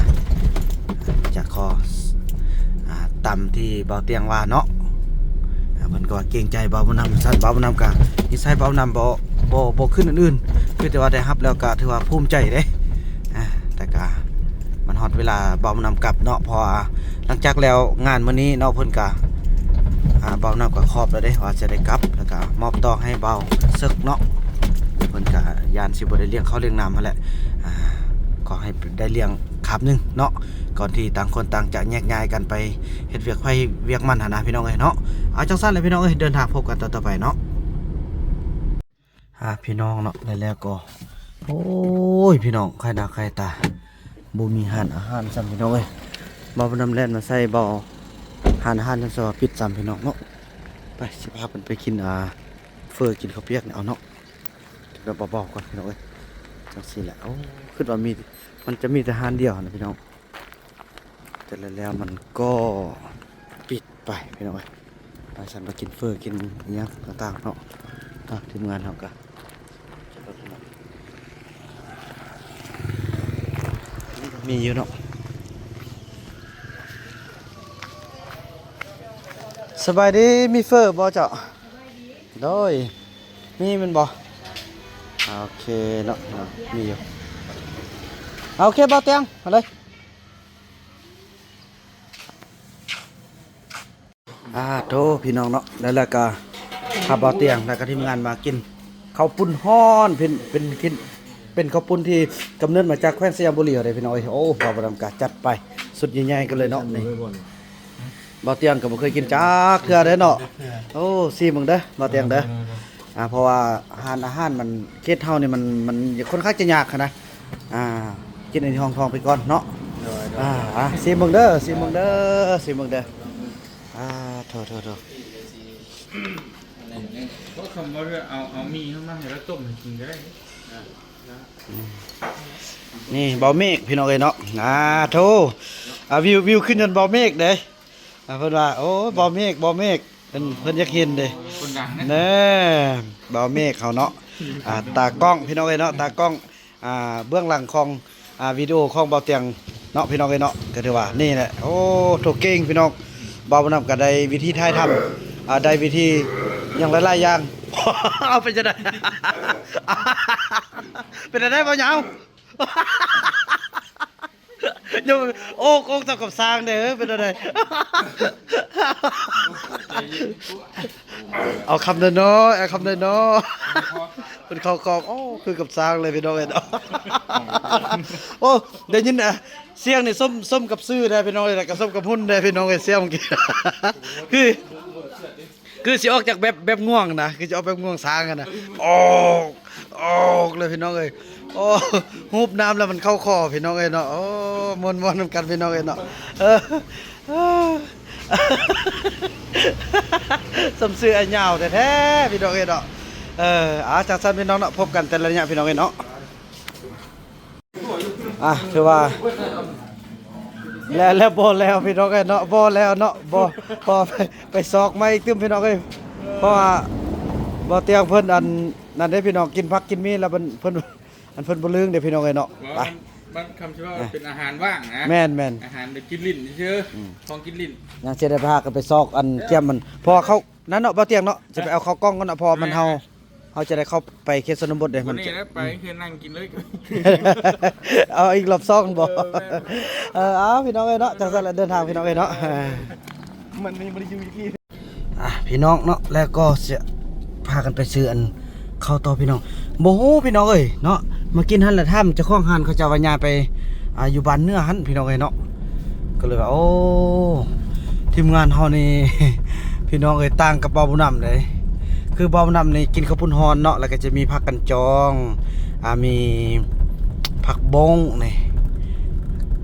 ຈະຂໍ ອ່າ ຕາມທີ່ບ່າວຕຽງວ່າເນາະ. ອ່າ ເພິ່ນກໍວ່າເກງໃຈບ່າວນຳ ຊັ້ນບ່າວນຳກໍນິໄສບ່າວນຳບໍ່ ບໍ່ ບໍ່ຂຶ້ນອື່ນໆ ຄືແຕ່ວ່າໄດ້ຮັບແລ້ວກໍຖືວ່າພູມໃຈເດ້. ອ່າ ແຕ່ກໍມັນຮອດເວລາບ່າວນຳກັບເນາະ ເພາະວ່າຫຼັງຈາກແລ້ວງານມື້ນີ້ເນາະ ເພິ່ນກໍ ອ່າ ບ່າວນຳກໍຂອບແລ້ວເດ້ ວ່າຈະໄດ້ກັບ ແລ້ວກໍມອບຕໍ່ໃຫ້ບ່າວເສິກເນາະ. ເພິ່ນກໍຢ້ານຊິບໍ່ໄດ້ລ້ຽງເຂົ້າລ້ຽງນ້ຳຫັ້ນແຫຼະ ອ່າ ກໍໃຫ້ໄດ້ລ້ຽງຄາບໜຶ່ງເນາະ ກ່ອນທີ່ຕ່າງຄົນຕ່າງຈະແຍກຍ້າຍກັນໄປເຮັດວຽກໃຜວຽກມັນຫັ້ນນະ ພີ່ນ້ອງເອີຍເນາະ. ເອົາ ຈັ່ງຊັ້ນແຫຼະ ພີ່ນ້ອງເອີຍ ເດີນທາງພົບກັນຕໍ່ໆໄປເນາະ. ອ່າ ພີ່ນ້ອງເນາະ ແລ້ວ ແລ້ວກໍ ໂອ້ຍ ພີ່ນ້ອງ ໄຄໜ້າໄຄຕາ ບໍ່ມີຮ້ານອາຫານຊ້ຳ ພີ່ນ້ອງເອີຍ. ບ່າວນຳແລ່ນມາໃສ່ ບ່າວ ຮ້ານອາຫານນັ້ນຊະວ່າປິດຊ້ຳ ພີ່ນ້ອງເນາະ. ໄປ ຊິພາເພິ່ນໄປກິນ ອ່າ ເຝີ ກິນເຂົ້າປຽກນີ້ເອົາເນາະ. ແບບເບົາໆກ່ອນ ພີ່ນ້ອງເອີຍ. ຈັ່ງຊີ້ແຫຼະ ໂອ້ ຄິດວ່າມີ ມັນຈະມີແຕ່ຮ້ານດຽວນະ ພີ່ນ້ອງ. ແຕ່ແລ້ວມັນກໍປິດໄປ ພີ່ນ້ອງເອີຍ. ໄປຊັ້ນ ໄປກິນເຝີ ກິນອີ່ຫຍັງຕ່າງໆເນາະ. ອ່ະ ທີມງານເຮົາກະມີຢູ່ເນາະ. ສະບາຍດີ ມີເຝີບໍ່ເຈົ້າ? ໂດຍ ມີແມ່ນບໍ່? ໂອເຄເນາະ ມີຢູ່. ໂອເຄ ບ່າວຕຽງ ມາເລີຍ. ອາໂທ ພີ່ນ້ອງເນາະ ແລ້ວ ແລ້ວກະພາບ່າວຕຽງ ແລ້ວກະທີມງານມາກິນເຂົ້າປຸ້ນຮ້ອນ ເປັນ ເປັນ ເປັນເຂົ້າປຸ້ນທີ່ກຳເນີດມາຈາກແຂວງໄຊຍະບູລີເຮົາເດ້ພີ່ນ້ອງເອີຍ. ໂອ້ ບ່າວດຳກະຈັດໄປຊຸດໃຫຍ່ໆກັນເລີຍເນາະ. ນີ້ບ່າວຕຽງກະບໍ່ເຄີຍກິນຈັກເທື່ອເດ້ເນາະ. ໂອ້ ຊີມເບິ່ງເດີບ່າວຕຽງເດີ. ອ່າ ເພາະວ່າຮ້ານອາຫານມັນ ເຂດເຮົານີ້ມັນ ມັນຄ່ອນຂ້າງຈະຍາກຫັ້ນນະ. ອ່າ ກິນອັນນີ້ຮອງທ້ອງໄປກ່ອນເນາະ. ໂດຍ ໂດຍ ອ່າ ອ່າ ຊີມເບິ່ງເດີ ຊີມເບິ່ງເດີ ຊີມເບິ່ງເດີ. ອ່າ ໂທ ໂທ ໂທ. ບໍ່ ຄຳວ່າເອົາ ເອົາໝີ່ເຮົາມາໃຫ້ລາວຕົ້ມໃຫ້ກິນກະໄດ້. ອືມ ນີ້ບ່າວເມກພີ່ນ້ອງເອີຍເນາະ. ອ່າໂທ ອ່າ ວິວ ວິວຂຶ້ນຍ້ອນບ່າວເມກເດ້. ອ່າ ເພິ່ນວ່າ ໂອ້ ບ່າວເມກ ບ່າວເມກ ເພິ່ນ ເພິ່ນຢາກເຫັນເດ້. ຄົນດັງນະ ແນ່ ບ່າວເມກເຮົາເນາະ. ອ່າ ຕາກ້ອງພີ່ນ້ອງເອີຍເນາະ ຕາກ້ອງ ອ່າ ເບື້ອງຫຼັງຂອງ ອ່າ ວິດີໂອຂອງບ່າວຕຽງເນາະ ພີ່ນ້ອງເອີຍເນາະ. ກະຖືວ່ານີ້ແຫຼະ ໂອ້ ໂຕເກັ່ງພີ່ນ້ອງ. ບ່າວນຳກະໄດ້ວິທີຖ່າຍທຳ ອ່າ ໄດ້ວິທີຫຍັງຫຼາຍໆຢ່າງ. ເອົາ ເປັນຈັ່ງໃດ ເປັນຈັ່ງໃດບ່າວຍາວ? ໂອ້ ໂອ້ ເທົ່າກັບຊ້າງເດ້ ເປັນຈັ່ງໃດ? ເອົາຄຳນ້ອຍໆ ເອົາຄຳນ້ອຍໆ ເປັນເຂົ້າກ້ອງ. ໂອ້ ຄືກັບຊ້າງເລີຍພີ່ນ້ອງເອີຍເນາະ. ໂອ້ ໄດ້ຍິນ ອ່າ ສຽງນີ້ສົມ ສົມກັບຊື່ແທ້ພີ່ນ້ອງເອີຍ ແລ້ວກະສົມກັບຫຸ່ນແທ້ພີ່ນ້ອງເອີຍ ສຽງເມື່ອກີ້ ຄື ຄືຊິອອກຈາກແບບ ແບບງ່ວງນະ ຄືຊິອອກແບບງ່ວງຊ້າງຫັ້ນນະ. ອອກ ອອກເລີຍພີ່ນ້ອງເອີຍ. ໂອ້ ຫູບນ້ຳແລ້ວມັນເຂົ້າຄໍພີ່ນ້ອງເອີຍເນາະ. ໂອ້ ມ່ວນໆນຳກັນພີ່ນ້ອງເອີຍເນາະ. ເອີ ສົມຊື່ອ້າຍຍາວແທ້ໆພີ່ນ້ອງເອີຍເນາະ. ເອີ ອ່າ ຈັ່ງຊັ້ນພີ່ນ້ອງເນາະ ພົບກັນແຕ່ລະໄລຍະພີ່ນ້ອງເອີຍເນາະ. ອ່ະ ຖືວ່າແລ້ວ ແລ້ວບໍ່ແລ້ວພີ່ນ້ອງເອີຍເນາະ ບໍ່ແລ້ວເນາະ ບໍ່ ພໍໄປ ໄປຊອກມາອີກຕື່ມພີ່ນ້ອງເອີຍ. ເພາະວ່າບ່າວຕຽງເພິ່ນ ອັນນັ້ນເດ້ພີ່ນ້ອງ ກິນຜັກກິນໝີ່ແລ້ວເພິ່ນ ເພິ່ນ ອັນເພິ່ນບໍ່ລຶ້ງເດ້ພີ່ນ້ອງເອີຍເນາະ. ໄປ ມັນ ມັນ ຄຳຊິວ່າ ອ່ະ ເປັນອາຫານວ່າງນະ. ແມ່ນໆ ອາຫານແບບກິນຫຼິ້ນຊື່ໆ ອືມ ຂອງກິນຫຼິ້ນ. ຍັງຊິໄດ້ພາກັນໄປຊອກອັນ ເອີ ກຽມມັນ ເພາະວ່າເຂົ້າ ນັ້ນເນາະ ບ່າວຕຽງເນາະ ຈະໄປເອົາເຂົ້າກ່ອງກ່ອນເນາະ ເພາະວ່າມັນ ແມ່ນ ເຮົາ ເຮົາຈະໄດ້ເຂົ້າໄປເຂດຊົນນະບົດເດ້. ມັນ ນີ້ແຫຼະ ໄປຄືນັ່ງກິນເລີຍ. ເອົາອີກລອບສອງບໍ? ເອີ ແມ່ນ ເອີ ເອົາພີ່ນ້ອງເອີຍເນາະ ຈັ່ງຊັ້ນລະເດີນທາງພີ່ນ້ອງເອີຍເນາະ. ມັນຍັງບໍ່ໄດ້ຢູ່ອີກທີ. ອ່ະ ພີ່ນ້ອງເນາະ ແລ້ວກໍຊິພາກັນໄປຊື້ອັນ ເຂົ້າຕໍ່ພີ່ນ້ອງ. ບໍ່ຮູ້ພີ່ນ້ອງເອີຍເນາະ ມາກິນຫັ້ນລະຖາມເຈົ້າຂອງຮ້ານ ເຂົາເຈົ້າວ່າຍ່າງໄປ ອ່າ ຢູ່ບ້ານເໜືອຫັ້ນພີ່ນ້ອງເອີຍເນາະ. ກໍເລີຍວ່າ ໂອ້ ທີມງານເຮົານີ້ ພີ່ນ້ອງເອີຍ ຕ່າງກັບບ່າວບຸນນຳເດ້. ຄືບ່າວບຸນນຳນີ້ກິນເຂົ້າປຸ້ນຮ້ອນເນາະ ແລ້ວກໍຈະມີຜັກກັນຈອງ ອ່າ ມີຜັກບົ້ງນີ້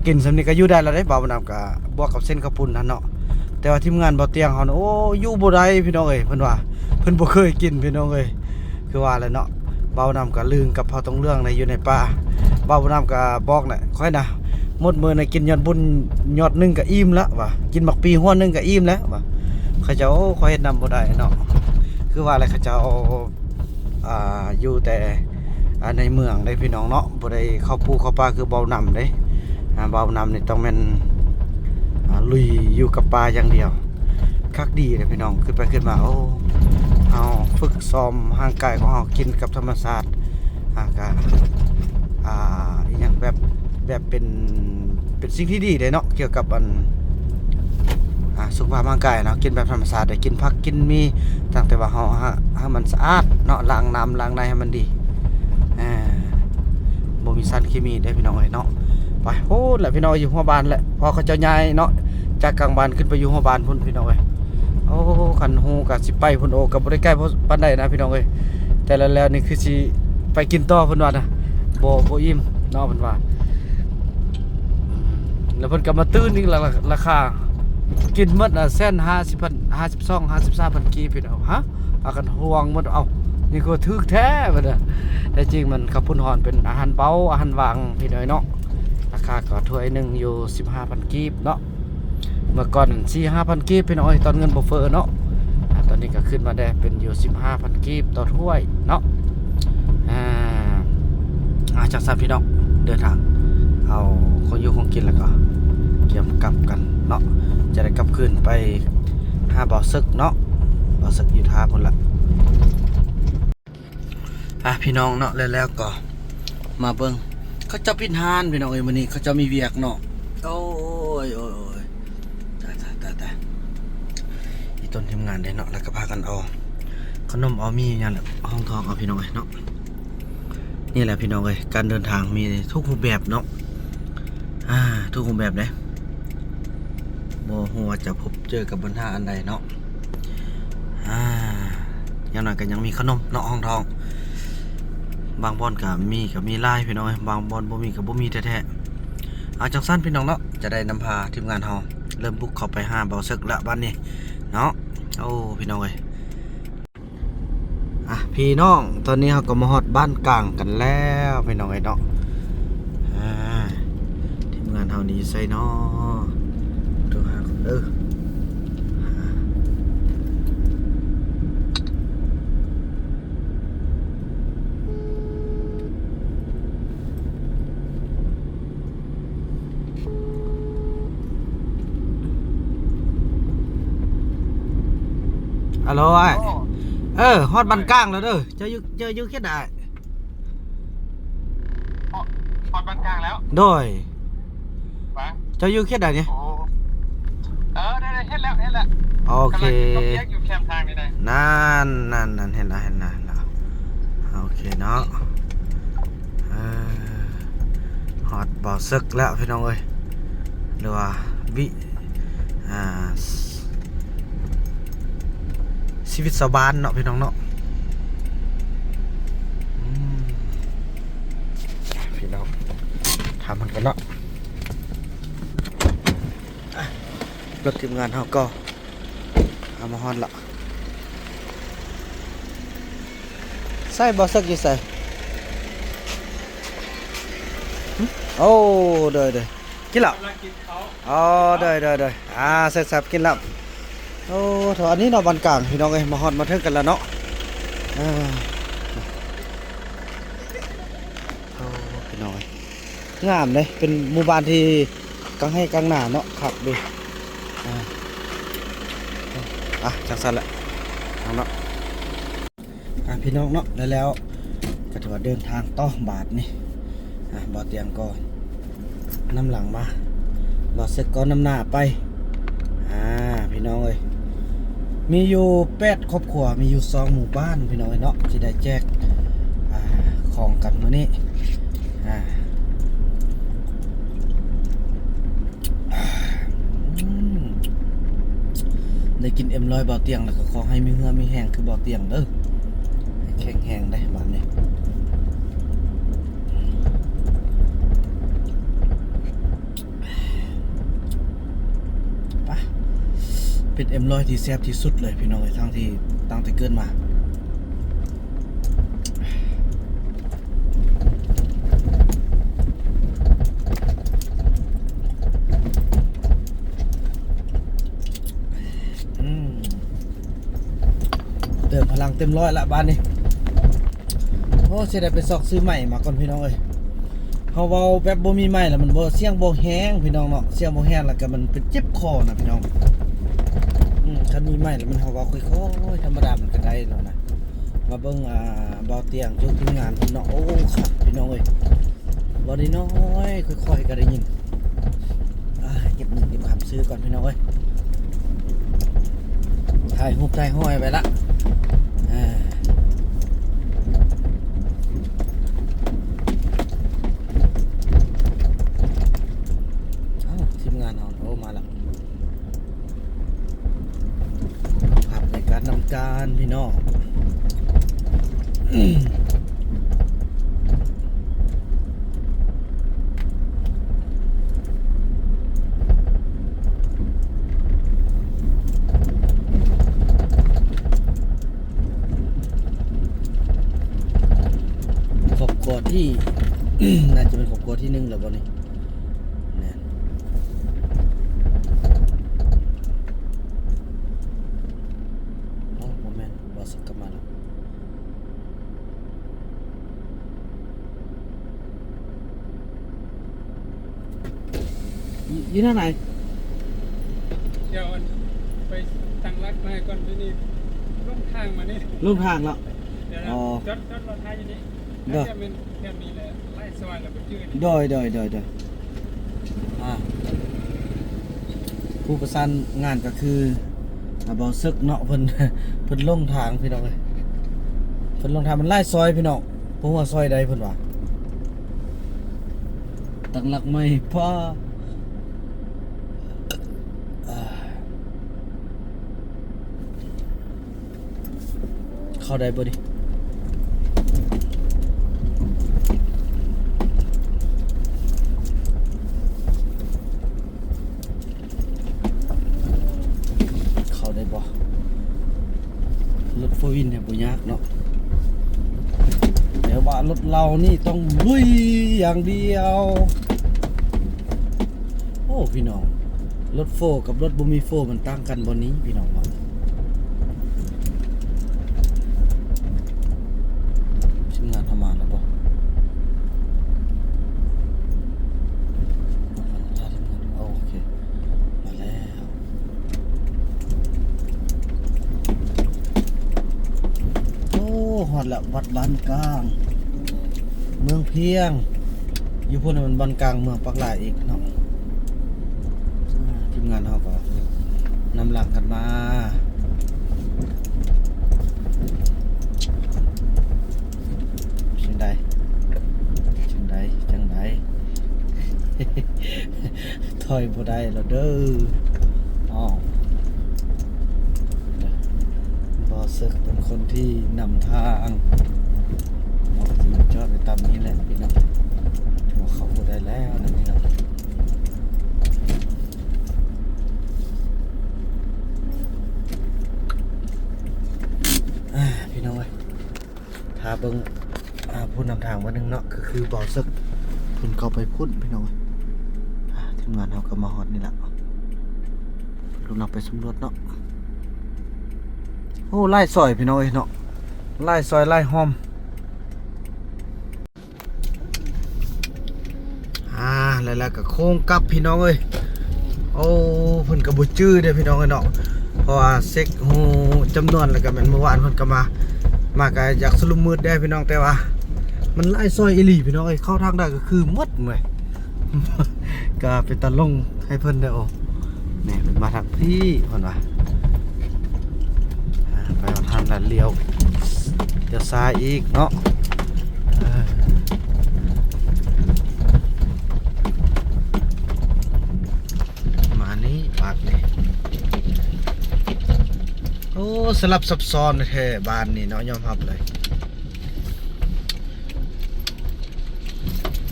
ກິນສ່ຳນີ້ກໍຢູ່ໄດ້ແລ້ວເດ້. ບ່າວບຸນນຳກໍບວກກັບເສັ້ນເຂົ້າປຸ້ນຫັ້ນເນາະ. ແຕ່ວ່າທີມງານບ່າວຕຽງເຮົານະ ໂອ້ ຢູ່ບໍ່ໄດ້ພີ່ນ້ອງເອີຍ ເພິ່ນວ່າ ເພິ່ນບໍ່ເຄີຍກິນພີ່ນ້ອງເອີຍ. ຄືວ່າແຫຼະເນາະ ບ່າວບຸນນຳກໍລຶ້ງກັບພໍ່ຕົງເລື່ອງໃນ ຢູ່ໃນປ່າ. ບ່າວບຸນນຳກໍບອກນະ ຂ້ອຍນະ ໝົດມື້ນະ ກິນຍອດບຸນຍອດໜຶ່ງກໍອີ່ມລະວ່າ ກິນໝາກປີຫົວໜຶ່ງກໍອີ່ມແລ້ວວ່າ. ເຂົາເຈົ້າ ໂອ້ ຂ້ອຍເຮັດນຳບໍ່ໄດ້ເນາະ. ຄືວ່າແຫຼະ ເຂົາເຈົ້າ ອ່າ ຢູ່ແຕ່ ອ່າ ໃນເມືອງເດ້ພີ່ນ້ອງເນາະ ບໍ່ໄດ້ເຂົ້າປູເຂົ້າປ່າຄືບ່າວບຸນນຳເດ້. ອ່າ ບ່າວບຸນນຳນີ້ຕ້ອງແມ່ນ ອ່າ ລຸຍຢູ່ກັບປ່າຢ່າງດຽວ ຄັກດີເດ້ພີ່ນ້ອງ. ຄິດໄປຄິດມາ ໂອ້ ເຮົາຝຶກຊ້ອມຮ່າງກາຍຂອງເຮົາກິນກັບທຳມະຊາດ ອ່າ ກະ ອ່າ ອີ່ຫຍັງແບບ ແບບເປັນ ເປັນສິ່ງທີ່ດີເດ້ເນາະ ກ່ຽວກັບອັນ ອ່າ ສຸຂະພາບຮ່າງກາຍເນາະ. ກິນແບບທຳມະຊາດເດ້ ກິນຜັກກິນໝີ່ ຕັ້ງແຕ່ວ່າເຮົາ ເຮົາ ໃຫ້ມັນສະອາດເນາະ ລ້າງນ້ຳລ້າງໃນໃຫ້ມັນດີ ອ່າ ບໍ່ມີສານເຄມີເດ້ພີ່ນ້ອງເອີຍເນາະ. ໄປພຸ້ນແຫຼະພີ່ນ້ອງ ຢູ່ຫົວບ້ານແຫຼະ ເພາະເຂົາເຈົ້າຍ້າຍເນາະ ຈາກກາງບ້ານຂຶ້ນໄປຢູ່ຫົວບ້ານພຸ້ນພີ່ນ້ອງເອີຍ. ໂອ້ ຄັນຮູ້ກະຊິໄປພຸ້ນ ໂອ້ ກະບໍ່ໄດ້ໃກ້ປານໃດນະພີ່ນ້ອງເອີຍ. ແຕ່ແລ້ວໆນີ້ຄືຊິໄປກິນຕໍ່ເພິ່ນວ່ານະ ບໍ່ ບໍ່ອີ່ມເນາະເພິ່ນວ່າ. ແລ້ວເພິ່ນກໍມາຕື່ນອີກລາ ລາຄາ ກິນໝົດ ອ່າ ແສນຫ້າສິບພັນ ຫ້າສິບສອງ ຫ້າສິບສາມພັນກີບພີ່ນ້ອງ. ຮະ ພາກັນຫ່ວງໝົດ ເອົ້າ ນີ້ຄືວ່າຖືກແທ້ເພິ່ນວ່າ. ແທ້ຈິງມັນເຂົ້າປຸ້ນຮ້ອນເປັນອາຫານເບົາ ອາຫານວ່າງພີ່ນ້ອງເນາະ. ລາຄາກໍຖ້ວຍໜຶ່ງຢູ່ສິບຫ້າພັນກີບເນາະ. ເມື່ອກ່ອນສີ່ຫ້າພັນກີບພີ່ນ້ອງເອີຍ ຕອນເງິນບໍ່ເຟີ້ເນາະ. ອ່າ ຕອນນີ້ກໍຂຶ້ນມາແດ່ ເປັນຢູ່ສິບຫ້າພັນກີບຕໍ່ຖ້ວຍເນາະ. ອ່າ ອ່າ ຈັ່ງຊັ້ນພີ່ນ້ອງ ເດີນທາງ ເອົາຂອງຢູ່ຂອງກິນ ແລ້ວກໍກຽມກັບກັນເນາະ ຈະໄດ້ກັບຄືນໄປຫາບ່າວເສິກເນາະ. ບ່າວເສິກຢູ່ທ່າພຸ້ນລະ. ອ່ະ ພີ່ນ້ອງເນາະ ແລ້ວ ແລ້ວກໍມາເບິ່ງ ເຂົາເຈົ້າປິດຮ້ານພີ່ນ້ອງເອີຍ. ມື້ນີ້ເຂົາເຈົ້າມີວຽກເນາະ. ໂອ້ຍ ໂອ້ຍ ໂອ້ຍ ຕາຍ ຕາຍ ຕາຍ ຕາຍ. ຕົ້ນທີມງານເດ້ເນາະ ແລ້ວກໍພາກັນເອົາຂະໜົມເອົາໝີ່ຫຍັງແຫຼະ ຫ້ອງທອງເອົາ ພີ່ນ້ອງເອີຍເນາະ. ນີ້ແຫຼະ ພີ່ນ້ອງເອີຍ ການເດີນທາງມີທຸກຮູບແບບເນາະ ອ່າ ທຸກຮູບແບບເດ້. ບໍ່ຮູ້ວ່າຈະພົບເຈີກັບບັນຫາອັນໃດເນາະ ອ່າ ຢ່າງໜ້ອຍກໍຍັງມີຂະໜົມເນາະ ຫ້ອງທອງ. ບາງບ່ອນກໍມີ ກໍມີຫຼາຍ ພີ່ນ້ອງເອີຍ ບາງບ່ອນບໍ່ມີກໍບໍ່ມີແທ້ໆ. ເອົາ ຈັ່ງຊັ້ນ ພີ່ນ້ອງເນາະ ຈະໄດ້ນຳພາທີມງານເຮົາເລີ່ມບຸກເຂົ້າໄປຫາເບົາເສິກລະບາດນີ້ເນາະ. ໂອ້ ພີ່ນ້ອງເອີຍ ອ່ະ ພີ່ນ້ອງ ຕອນນີ້ເຮົາກໍມາຮອດບ້ານກາງກັນແລ້ວ ພີ່ນ້ອງເອີຍເນາະ. ອ່າ ທີມງານເຮົານີ້ຢູ່ໃສເນາະ? ໂທຫາກ່ອນເດີ. ອາໂຫຼອ້າຍ. ໂອ້ ເອີ ຮອດບ້ານກາງແລ້ວເດີ. ເຈົ້າຢູ່ ເຈົ້າຢູ່ເຂດໃດອ້າຍ? ຮອດ ຮອດບ້ານກາງແລ້ວ? ໂດຍ. ຫວາ? ເຈົ້າຢູ່ເຂດໃດນີ້? ໂອ້ ເອີ ໄດ້ໆ ເຫັນແລ້ວ ເຫັນແລ້ວ. ໂອເຄ ກຳລັງກິນເຂົ້າປຽກຢູ່ແຄມທາງນີ້ນະ. ນັ້ນ ນັ້ນ ນັ້ນ ເຫັນແລ້ວ ເຫັນແລ້ວ ເຫັນແລ້ວ. ໂອເຄເນາະ ເອີ ຮອດເບົາເສິກແລ້ວ ພີ່ນ້ອງເອີຍ ຫຼືວ່າວິ ອ່າ ຊີວິດຊາວບ້ານເນາະ ພີ່ນ້ອງເນາະ. ອືມ ພີ່ນ້ອງ ຖາມເພິ່ນກ່ອນເນາະ. ລົດທີມງານເຮົາກໍເອົາມາຮອດລະ. ໃສ ເບົາເສິກຢູ່ໃສ? ຫຶ? ໂອ້ ໂດຍໆ ກິນແລ້ວ? ກຳລັງກິນເຂົ້າ. ອໍ ໂດຍໆໆ ອ່າ ແຊບໆ ກິນແລ້ວ. ໂອ້ ໂຖ ອັນນີ້ເນາະ ບ້ານກາງ ພີ່ນ້ອງເອີຍ ມາຮອດມາເຖິງກັນແລ້ວເນາະ. ເອີ ໂອ້ ພີ່ນ້ອງເອີຍ ງາມເດ້ ເປັນໝູ່ບ້ານທີ່ກາງໄຮ່ກາງນາເນາະ ຄັກເດ້. ອ່າ ອ່ະ ຈັ່ງຊັ້ນແຫຼະເນາະ. ອ່າ ພີ່ນ້ອງເນາະ ແລ້ວ ແລ້ວກໍຖືວ່າເດີນທາງຕໍ່ບາດນີ້. ອ່າ ບ່າວຕຽງກໍນຳຫຼັງມາ ບ່າວເສິກກໍນຳໜ້າໄປ. ອ່າ ພີ່ນ້ອງເອີຍ ມີຢູ່ແປດຄອບຄົວ ມີຢູ່ສອງໝູ່ບ້ານ ພີ່ນ້ອງເອີຍເນາະ ທີ່ໄດ້ແຈກ ອ່າ ຂອງກັນມື້ນີ້. ອ່າ ອືມ ໄດ້ກິນເອັມຮ້ອຍບ່າວຕຽງແລ້ວ ກໍຂໍໃຫ້ມີເຫື່ອມີແຮງຄືບ່າວຕຽງເດີ ໃຫ້ແຂງແຮງໄດ໋ບາດນີ້. ໄປ ເປັນເອັມຮ້ອຍທີ່ແຊບທີ່ສຸດເລີຍ ພີ່ນ້ອງເອີຍ ທັງທີ່ ຕັ້ງແຕ່ເກີດມາ. ອືມ ເຕີມພະລັງເຕັມຮ້ອຍລະບາດນີ້. ໂອ້ ເສຍດາຍໄປຊອກຊື້ໄມ້ມາກ່ອນ ພີ່ນ້ອງເອີຍ. ເຮົາເວົ້າແບບບໍ່ມີໄມ້ລະມັນບໍ່ ສຽງບໍ່ແຮງ ພີ່ນ້ອງເນາະ ສຽງບໍ່ແຮງລະກະມັນເປັນເຈັບຄໍນະ ພີ່ນ້ອງ. ອືມ ຄັນມີໄມ້ລະມັນ ເຮົາເວົ້າຄ່ອຍໆ ທຳມະດາມັນກະໄດ້ແລ້ວນະ. ມາເບິ່ງ ອ່າ ບ່າວຕຽງ ໂຈກ ທີມງານເພິ່ນເນາະ. ໂອ້ ຄັກ ພີ່ນ້ອງເອີຍ ເວົ້ານ້ອຍໆ ຄ່ອຍໆ ກະໄດ້ຍິນ. ອ່າ ເກັບເງິນເກັບຄຳຊື້ກ່ອນ ພີ່ນ້ອງເອີຍ. ຖ່າຍຮູບຖ່າຍຫ້ອຍໄວ້ລະ. ອ່າ ເອົ້າ ທີມງານເຮົາ ໂອ້ ມາລະ. ພາບບັນຍາກາດນຳກັນ ພີ່ນ້ອງ. ຄອບຄົວທີ່ ໜ້າຈະເປັນຄອບຄົວທີໜຶ່ງແລ້ວບໍ່ນີ້? ແມ່ນ. ເອົ້າ ບໍ່ແມ່ນ ບໍ່ສັກກັບມາແລ້ວ. ຢູ່ ຢູ່ທາງໃດ? ດຽວອັນ ໄປຕັ້ງຫຼັກໃໝ່ກ່ອນ ດຽວນີ້ຫຼົງທາງມານີ້ ຫຼົງທາງແລ້ວ. ດຽວນະ ອໍ ຈອດ ຈອດລົດໄຖຢູ່ນີ້ ໂດຍ ແຖວນີ້ແຫຼະ ໄລ່ຊອຍແລ້ວບໍ່ຈື່ນີ້ ໂດຍ ໂດຍ ໂດຍ ໂດຍ. ອ່າ ຜູ້ປະສານງານກໍຄື ອ່າ ບ່າວເສິກເນາະ ເພິ່ນ ເພິ່ນລົງທາງພີ່ນ້ອງເອີຍ ເພິ່ນລົງທາງ ມັນຫຼາຍຊອຍພີ່ນ້ອງ ບໍ່ຮູ້ວ່າຊອຍໃດເພິ່ນວ່າ ຕັ້ງຫຼັກໃໝ່ ປ້າ ອ່າ ເຂົ້າໄດ້ບໍ່ນີ້? ເຂົ້າໄດ້ບໍ່? ລົດໂຟວີນນີ້ບໍ່ຍາກເນາະ ແຕ່ວ່າລົດເຮົານີ້ຕ້ອງລຸຍຢ່າງດຽວ. ໂອ້ ພີ່ນ້ອງ ລົດໂຟກັບລົດບໍ່ມີໂຟມັນຕ່າງກັນບໍ່ນີ້ພີ່ນ້ອງເນາະ? ທີມງານເຮົາມາແລ້ວບໍ່? ໂອເຄ ມາແລ້ວ. ໂອ້ ຮອດແລ້ວ ວັດບ້ານກາງ ເມືອງພຽງ ຢູ່ພຸ້ນແມ່ນບ້ານກາງເມືອງປາກລາຍອີກເນາະ. ອ່າ ທີມງານເຮົາກໍນຳຫຼັງກັນມາ. ຈັ່ງໃດ ຈັ່ງໃດ ຈັ່ງໃດ? ຖອຍບໍ່ໄດ້ແລ້ວເດີ. ອ້າວ ບ່າວເສິກເປັນຄົນທີ່ນຳທາງ. ເຮົາກໍຊິມາຈອດໄວ້ຕາມນີ້ແຫຼະພີ່ນ້ອງ. ຖືວ່າເຂົ້າບໍ່ໄດ້ແລ້ວນະພີ່ນ້ອງ. ອ່າ ພີ່ນ້ອງເອີຍ ຖ້າເບິ່ງ ອ່າ ຜູ້ນຳທາງຜູ້ໜຶ່ງເນາະ ກໍຄືບ່າວເສິກ ເພິ່ນເຂົ້າໄປພຸ້ນພີ່ນ້ອງ. ອ່າ ທີມງານເຮົາກໍມາຮອດນີ້ລະ ເພິ່ນກຳລັງໄປສຳຫຼວດເນາະ. ໂອ້ ຫຼາຍຊອຍພີ່ນ້ອງເອີຍເນາະ ຫຼາຍຊອຍຫຼາຍຮ່ອມ. ອ່າ ແລ້ວ ແລ້ວກໍໂຄ້ງກັບພີ່ນ້ອງເອີຍ. ໂອ້ ເພິ່ນກໍບໍ່ຈື່ເດ້ພີ່ນ້ອງເອີຍເນາະ ເພາະວ່າເຊັກຮູ້ຈຳນວນ ແລ້ວກໍແມ່ນມື້ວານເພິ່ນກໍມາ ມາກໍຢາກສະຫຼຸບມືດເດ້ພີ່ນ້ອງ ແຕ່ວ່າມັນຫຼາຍຊອຍອີ່ຫຼີພີ່ນ້ອງເອີຍ. ເຂົ້າທາງໃດກໍຄືໝົດເວີຍ ກໍເປັນຕາຫຼົງໃຫ້ເພິ່ນເດີ. ໂອ້ ນີ້ເພິ່ນມາທາງພີ້ເພິ່ນວ່າ ອ່າ ໄປຮອດຫັ້ນແລ້ວລ້ຽວ ລ້ຽວຊ້າຍອີກເນາະ. ເອີ ມານີ້ບາດນີ້ ໂອ້ ສະຫຼັບຊັບຊ້ອນແທ້ບ້ານນີ້ເນາະ ຍອມຮັບເລີຍ.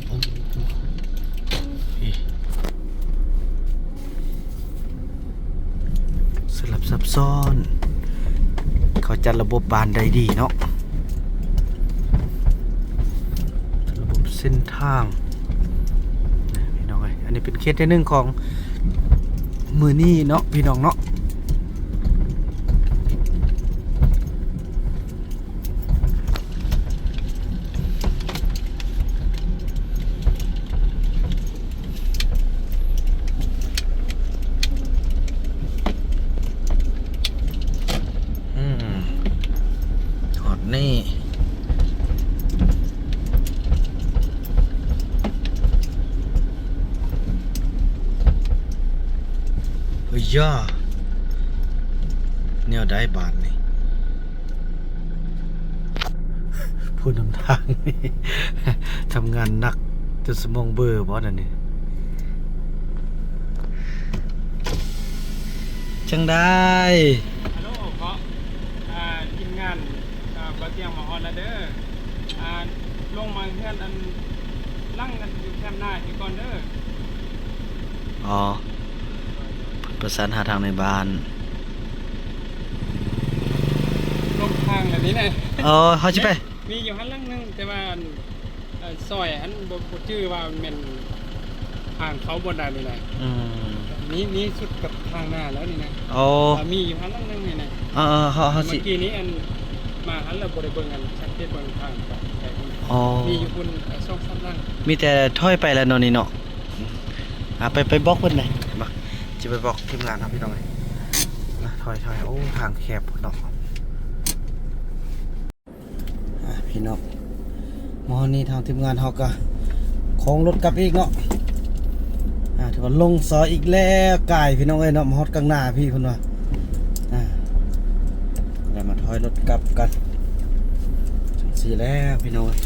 ໂອ້ ນີ້ ສະຫຼັບຊັບຊ້ອນ ເຂົາຈັດລະບົບບ້ານໄດ້ດີເນາະ ລະບົບເສັ້ນທາງ. ພີ່ນ້ອງເອີຍ ອັນນີ້ເປັນເຂດທີໜຶ່ງຂອງມື້ນີ້ເນາະ ພີ່ນ້ອງເນາະ. ອືມ ຮອດນີ້ ເຮີ້ຍຢາ ແນວໃດບາດນີ້? ຜູ້ນຳທາງນີ້ ທຳງານໜັກຈົນສະໝອງເບີບໍ່ນັ້ນນີ້? ຈັ່ງໃດ? ຮັລໂຫຼ ເກາະ ອ່າ ທີມງານ ອ່າ ບ່າວຕຽງມາຮອດແລ້ວເດີ. ອ່າ ລົງມາເຮືອນອັນ ຫຼັງອັນຢູ່ແຄມນາອີກກ່ອນເດີ. ອໍ ປະສານຫາທາງໃນບ້ານ ລົງທາງແລ້ວນີ້ນະ. ອໍ ເຮົາຊິໄປ ມີຢູ່ຫັ້ນຫຼັງໜຶ່ງ ແຕ່ວ່າອັນ ເອີ ຊອຍຫັ້ນ ບໍ່ ບໍ່ຈື່ວ່າແມ່ນທາງເຂົ້າບ່ອນໃດນີ້ນະ. ອືມ ມີ ມີສຸດກັບທາງໜ້າແລ້ວນີ້ນະ. ອໍ ມີຢູ່ຫັ້ນຫຼັງໜຶ່ງນີ້ນະ. ເອີໆ ເຮົາ ເຮົາຊິ ເມື່ອກີ້ນີ້ອັນ ມາຫັ້ນແລ້ວບໍ່ໄດ້ເບິ່ງອັນ ສັງເກດເບິ່ງທາງໄປພຸ້ນ. ອໍ ມີຢູ່ພຸ້ນ ເອີ ສອງສາມຫຼັງ ມີແຕ່ຖອຍໄປແລ້ວເນາະນີ້ເນາະ. ອືມ ອ່າ ໄປ ໄປບອກເພິ່ນແດ່ ມາ ຊິໄປບອກທີມງານເຮົາ ພີ່ນ້ອງເອີຍ. ອ່າ ຖອຍໆ ໂອ້ ທາງແຄບພຸ້ນເນາະ. ອ່າ ພີ່ນ້ອງ ມາຮອດນີ້ທາງທີມງານເຮົາກໍໂຄ້ງລົດກັບອີກເນາະ. ອ່າ ຖືວ່າລົງຊອຍອີກແລ້ວ ກາຍ ພີ່ນ້ອງເອີຍເນາະ ມາຮອດກາງໜ້າພີ້ເພິ່ນວ່າ. ອ່າ ຖອຍລົດກັບກັນ ຈັ່ງຊີ້ແຫຼະພີ່ນ້ອງເອີຍ.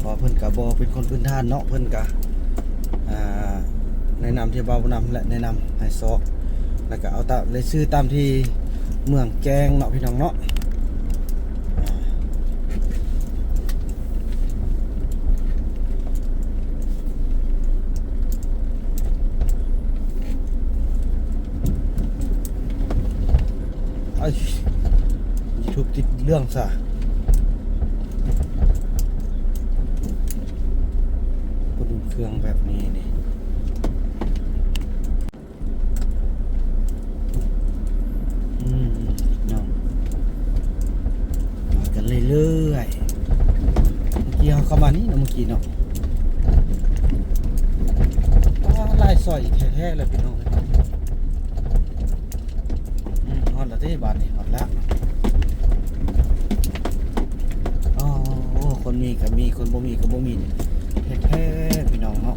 ເພາະເພິ່ນກະບໍ່ເປັນຄົນພື້ນຖານເນາະ ເພິ່ນກະ ອ່າ ແນະນຳທີ່ເວົ້ານຳແຫຼະ ແນະນຳໃຫ້ຊອກ ແລ້ວກະເອົາຕາມ ລາຍຊື່ຕາມທີ່ເມືອງແຈ້ງເນາະ ພີ່ນ້ອງເນາະ. ເອີຍ ຢູທູບຕິດເລື່ອງຊະ ບໍ່ດຸ່ນເຄື່ອງແບບນີ້ນີ້. ອືມ ເນາະ ມາກັນເລື້ອຍໆ ເມື່ອກີ້ເຮົາເຂົ້າມານີ້ເນາະ ເມື່ອກີ້ເນາະ. ປາ ຫຼາຍຊອຍແທ້ໆເລີຍພີ່ນ້ອງເອີຍ. ອືມ ຮອດແລ້ວເດ້ ບາດນີ້ຮອດແລ້ວ. ອໍ ຄົນມີກໍມີ ຄົນບໍ່ມີກໍບໍ່ມີ ແທ້ໆ ພີ່ນ້ອງເນາະ. ອ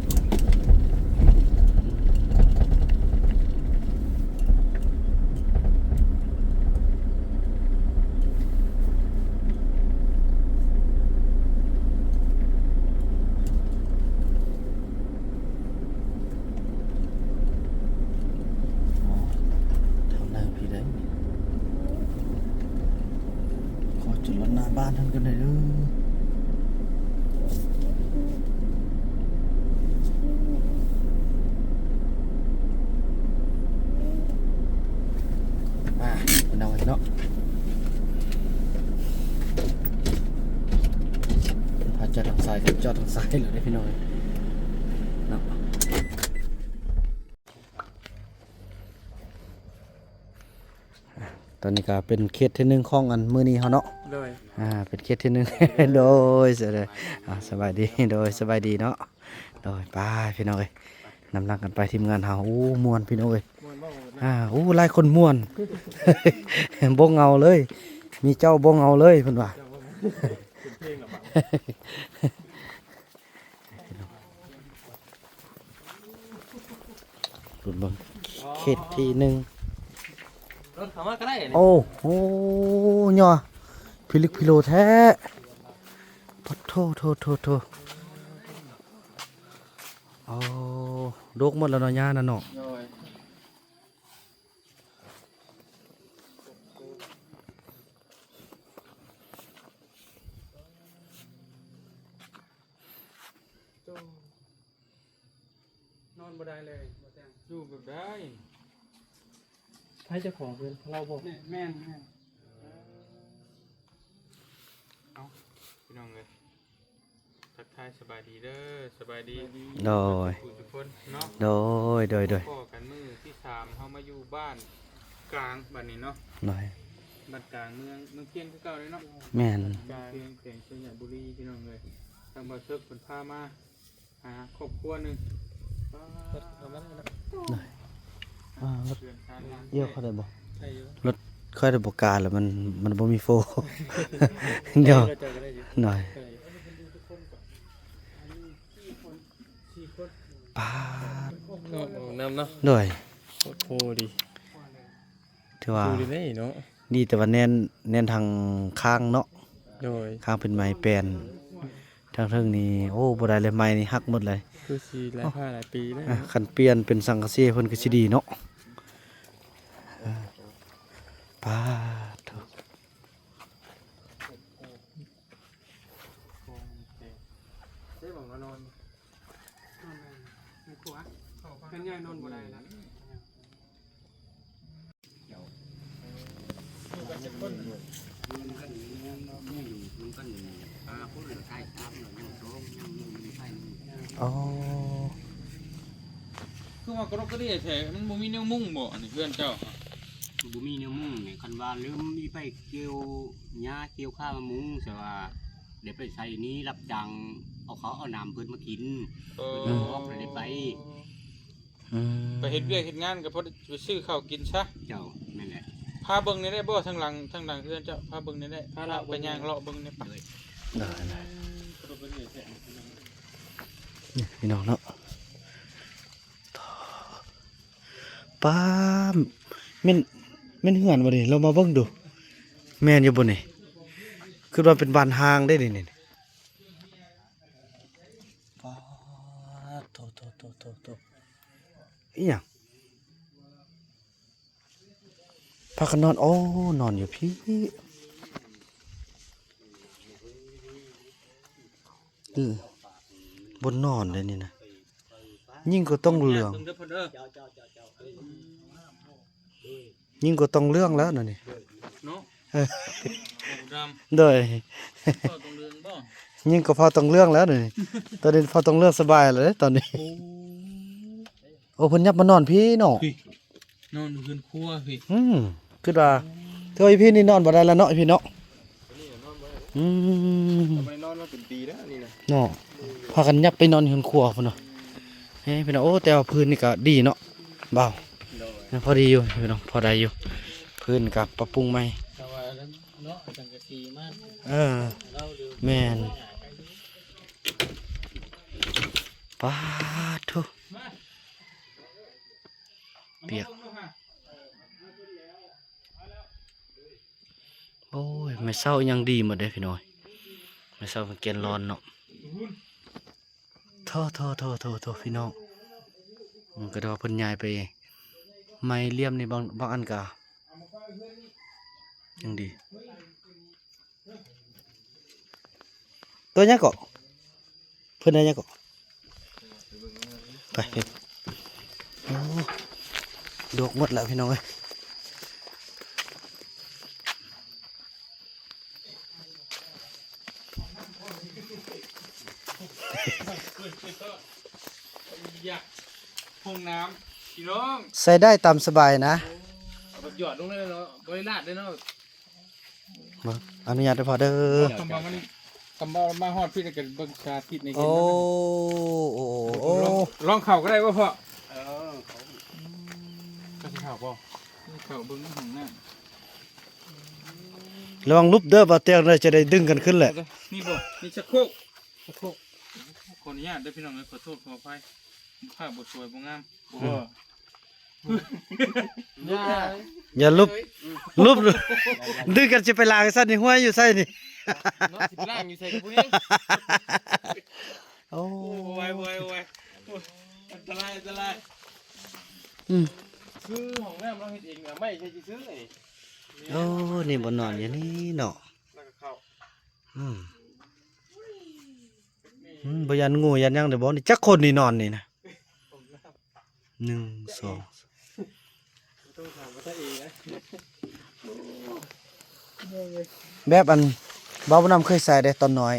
ໍ ທາງໃນພີ້ເດ້ ຂໍຈອດລົດໜ້າບ້ານເພິ່ນກ່ອນເດີ. ອ່າ ພີ່ນ້ອງເອີຍເນາະ ເພິ່ນພາຈອດທາງຊ້າຍ ກໍຈອດທາງຊ້າຍເລີຍເດ້ພີ່ນ້ອງເອີຍເນາະ. ຕອນນີ້ກໍເປັນເຂດທີໜຶ່ງຂອງອັນມື້ນີ້ເຮົາເນາະ. ໂດຍ ອ່າ ເປັນເຂດທີໜຶ່ງ ໂດຍ ສະ ອ່າ ສະບາຍດີ ໂດຍ ສະບາຍດີເນາະ. ໂດຍ ໄປພີ່ນ້ອງເອີຍ ນຳຫຼັງກັນໄປທີມງານເຮົາ. ໂອ້ ມ່ວນພີ່ນ້ອງເອີຍ ມ່ວນບໍ່? ອ່າ ໂອ້ ຫຼາຍຄົນມ່ວນ ບໍ່ເຫງົາເລີຍ ມີເຈົ້າບໍ່ເຫງົາເລີຍເພິ່ນວ່າ. ເປັນເພງລະບັງ. ລຸ້ນເບິ່ງເຂດທີໜຶ່ງ. ລົດເຂົ້າມາກໍໄດ້ນີ້. ໂອ້ໂຫ ຫຍ້າພິລຶກພິໂລແທ້. ປະໂທ ໂທ ໂທ ໂທ. ໂອ້ ດົກໝົດແລ້ວເນາະ ຫຍ້ານັ້ນເນາະ. ໂດຍ. ໂອ້ ນອນບໍ່ໄດ້ເລີຍ ບໍ່ແຕງ. ຢູ່ແບບໃດ? ໃຜເຈົ້າຂອງເຮືອນ? ເຮົາບໍ່? ແມ່ນ ແມ່ນ ແມ່ນ. ເອົ້າ ພີ່ນ້ອງເອີຍ ທັກທາຍສະບາຍດີເດີ ສະບາຍດີ. ໂດຍ ທຸກຄົນເນາະ. ໂດຍ ໂດຍ ໂດຍ. ພໍ້ກັນມື້ທີສາມ ເຮົາມາຢູ່ບ້ານກາງບາດນີ້ເນາະ. ໂດຍ. ບ້ານກາງເມືອງ ເມືອງພຽງຄືເກົ່າເລີຍເນາະ. ແມ່ນ. ກາງ ເມືອງພຽງ ແຂວງໄຊຍະບູລີ ພີ່ນ້ອງເອີຍ. ທາງບ່າວເສິກເພິ່ນພາມາຫາຄອບຄົວໜຶ່ງ. ໂດຍ. ອ່າ ລົດ ເອີ ເຂົ້າໄດ້ບໍ່? ໄດ້ຢູ່. ລົດຂ້ອຍໄດ້ບໍ່ກາແລ້ວ ມັນ ມັນບໍ່ມີໂຟ. ໂດຍ. ໂດຍ. ປາດ ເນາະ ນຳເນາະ. ໂດຍ. ໂອ້ໂຫ ດີ ຖືວ່າ ຢູ່ດີເດ້ເນາະ. ດີແຕ່ວ່າແໜ້ນ ແໜ້ນທາງຄາງເນາະ. ໂດຍ. ຄາງເປັນໄມ້ແປ້ນ ທາງເທິງນີ້ ໂອ້ ບໍ່ໄດ້ເລີຍ ໄມ້ນີ້ຫັກໝົດເລີຍ. ຄືຊິຫຼາຍ ໂອ້ ພາຫຼາຍປີແລ້ວ. ອ່ະ ເນາະ. ຄັນປ່ຽນເປັນສັງກະສີເພິ່ນກໍຊິດີເນາະ. ເອີ ປາດໂທ້. ເດ້ ໝ່ອງມານອນ ນອນໃນ ໃນຄົວ ເຮືອນໃຫຍ່ນອນບໍ່ໄດ້ລະ. ອໍ ຄືວ່າກະດົກກະເດຍແທ້ ມັນບໍ່ມີແນວມຸງບໍ? ອັນນີ້ເຮືອນເຈົ້າ ບໍ່ມີແນວມຸງນີ້ ຄັນວ່າລືມມີໄປກ່ຽວຫຍ້າກ່ຽວຂ້າມາມຸງ ແຕ່ວ່າໄດ້ໄປໃຊ້ໜີ້ ຮັບຈ້າງເອົາເຂົ້າເອົານ້ຳເພິ່ນມາກິນ. ເອີ ເພິ່ນອອກແລ້ວໄດ້ໄປ. ອືມ ໄປເຮັດວຽກເຮັດງານກໍພໍໄດ້ໄປຊື້ເຂົ້າກິນຊະ. ເຈົ້າ ແມ່ນແຫຼະ. ພາເບິ່ງແດ່ໄດ້ບໍ່ ທາງຫຼັງ ທາງຫຼັງເຮືອນເຈົ້າ ພາເບິ່ງແດ່ໄດ້. ພາເລາະ ພາໄປຍ່າງເລາະເບິ່ງແດ່ປະ. ໂດຍ ໂດຍ ໂດຍ. ນີ້ພີ່ນ້ອງເນາະ ປາ ແມ່ນ ແມ່ນເຮືອນບໍ່ນີ້? ລອງມາເບິ່ງດູ. ແມ່ນຢູ່ບໍ່ນີ້? ຄິດວ່າເປັນບ້ານຮ້າງເດ້ນີ້ ນີ້. ປາດໂທ້ ໂທ້ ໂທ້ ໂທ້ ໂທ້ ອີຫຍັງ? ພາກັນນອນ ໂອ້ ນອນຢູ່ພີ້. ອື ບ່ອນນອນເດ້ນີ້ນະ. ຍິ່ງກວ່າຕ້ອງເລື່ອງ ເບິ່ງເດີເພິ່ນເດີ ຍິ່ງກວ່າຕ້ອງເລື່ອງແລ້ວນະນີ້ ເນາະ. ເອີ ໂອ້ ດຳ ໂດຍ ພໍ່ຕ້ອງເລື່ອງບໍ່? ຍິ່ງກວ່າພໍ່ຕ້ອງເລື່ອງແລ້ວນະນີ້. ຕອນນີ້ພໍ່ຕ້ອງເລື່ອງສະບາຍແລ້ວເດ້ຕອນນີ້. ໂອ້ ໂອ້ ເພິ່ນຍັບມານອນພີ້ເນາະ ພີ້ ນອນຢູ່ເຮືອນຄົວພີ້. ອືມ ຄິດວ່າ ແຕ່ວ່າອີພີ້ນີ້ນອນບໍ່ໄດ້ແລ້ວເນາະ ອີພີ້ເນາະ. ອືມ ບໍ່ໄດ້ນອນມາເປັນປີແລ້ວນີ້ນະ ເນາະ. ພາກັນຍັບໄປນອນເຮືອນຄົວພຸ້ນເນາະ. ເອີ ພີ່ນ້ອງ ໂອ້ ແຕ່ວ່າພື້ນນີ້ກໍດີເນາະ ບ່າວ. ໂດຍ ພໍດີຢູ່ພີ່ນ້ອງ ພໍໄດ້ຢູ່ ພື້ນກໍປັບປຸງໃໝ່. ແຕ່ວ່າເນາະ ສັງກະສີມາ ເອີ ແມ່ນ. ປາດໂທ້ ປຽກ. ໂອ້ຍ ໄມ້ເສົາຍັງດີໝົດເດ້ພີ່ນ້ອງ ໄມ້ເສົາມັນແກ່ນລອນເນາະ. ໂທ້ໆໆໆໆ ພີ່ນ້ອງ ມັນກໍໄດ້ວ່າເພິ່ນຍ້າຍໄປໄມ້ຫຼ່ຽມນີ້ ບາງ ບາງອັນກໍຍັງດີ. ຕົວຫຍັງເກາະ? ເພິ່ນໄດ້ຫຍັງເກາະ? ໄປ ໂອ້ ດອກໝົດແລ້ວພີ່ນ້ອງເອີຍ. ຫ້ອງນ້ຳພີ່ນ້ອງ ໃຊ້ໄດ້ຕາມສະບາຍນະ. ເອົາແບບຫຍອດລົງເລີຍເນາະ ບໍ່ໄດ້ລາດເດ້ເນາະ. ເບິ່ງ ອະນຸຍາດເດີພໍ່ເດີ. ຄຳວ່າມັນ ຄຳວ່າມາຮອດພີ້ແລ້ວກໍເບິ່ງສາທິດໃນເຫັນ. ໂອ້ ໂອ້ ໂອ້ ລອງ ລອງເຂົ້າກໍໄດ້ບໍ່ພໍ່? ເອີ ກໍຊິເຂົ້າບໍ່? ເຂົ້າເບິ່ງໃນຫ້ອງນ້ຳ. ລະວັງຫຼຸບເດີ ບ່າວຕຽງເດີ ຈະໄດ້ດຶງກັນຂຶ້ນແຫຼະ. ນີ້ບໍ່? ນີ້ຊັກໂຄກ ຊັກໂຄກ. ຂໍອະນຸຍາດເດີພີ່ນ້ອງເອີຍ ຂໍໂທດຂໍອະໄພ ພາບບໍ່ສວຍບໍ່ງາມ. ອືມ ຢ່າ ຢ່າຫຼຸບ ຫຼຸບ ດຶງກັນຊິໄປລ້າງໃສ່ນີ້ ຫ້ວຍຢູ່ໃສນີ້? ເນາະ ຊິໄປລ້າງຢູ່ໃສກໍບໍ່ເຫັນ. ໂອ້ ໂອ້ຍ ໂອ້ຍ ໂອ້ຍ ອັນຕະລາຍ ອັນຕະລາຍ. ອືມ ຄືຫ້ອງນ້ຳເຮົາເຮັດເອງ ເອົາໄມ້ໃສ່ຊື່ໆ. ໂອ້ ນີ້ບໍ່ນອນຢູ່ນີ້ເນາະ ແລ້ວກໍເຂົ້າ. ອືມ ອືມ ບໍ່ຢ້ານງູຢ້ານຫຍັງເດ້ບໍ່ນີ້? ຈັກຄົນນີ້ນອນນີ້ນະ? ໜຶ່ງ ສອງ ແບບອັນ ເວົ້ານຳເຄີຍໃສ່ເດ້ຕອນນ້ອຍ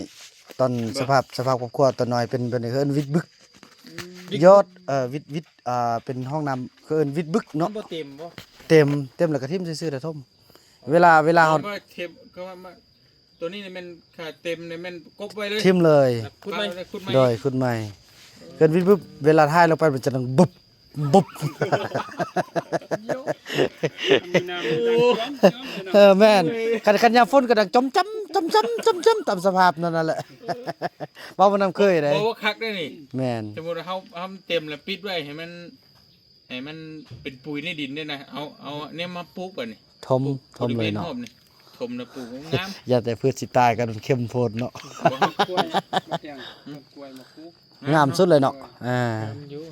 ຕອນສະພາບ ສະພາບຄອບຄົວຕອນນ້ອຍເປັນ ເປັນເອີ້ນວິດບຶກ ຍອດ ເອີ ວິດ ວິດ ອ່າ ເປັນຫ້ອງນ້ຳ ເອີ້ນວິດບຶກເນາະ. ມັນບໍ່ເຕັມບໍ່? ເຕັມ ເຕັມແລ້ວກໍຖິ້ມຊື່ໆ ແລ້ວຖົມ. ເວລາ ເວລາເຮົາ ບໍ່ເຕັມ ກໍວ່າ ຕົວນີ້ນີ້ແມ່ນ ຖ້າເຕັມນີ້ແມ່ນກົບໄວ້ເລີຍ ຖິ້ມເລີຍ ແລ້ວຂຸດໃໝ່ ແລ້ວຂຸດໃໝ່ ໂດຍ ຂຸດໃໝ່. ເກີນວິດບຶບ ເວລາຖ່າຍລົງໄປມັນຈະດັງບຶບ ບຶບ. ເອີ ແມ່ນ ຄັນ ຄັນຍາມຝົນກໍດັງຈອມຈຳ ຈອມຈຳ ຈອມຈຳ ຕາມສະພາບນັ້ນ ນັ້ນແຫຼະ. ເວົ້າມານຳເຄີຍເດ້ ບໍ່ວ່າຄັກເດ້ນີ້. ແມ່ນ ສົມມຸດວ່າເຮົາ ເຮົາເຕັມແລ້ວປິດໄວ້ໃຫ້ມັນ ໃຫ້ມັນເປັນປຸຍໃນດິນເດ້ນະ ເອົາ ເອົາແນວມາປູກບາດນີ້ ຖົມ ຖົມເລີຍເນາະ ຖົມນະ ປູກງາມ. ຢ່າແຕ່ພືດຊິຕາຍກັນ ມັນເຂັ້ມໂພດເນາະ. ກ້ວຍ ໝາກກ້ວຍ ໝາກຄູ ງາມສຸດເລີຍເນາະ. ອ່າ ງາມຢູ່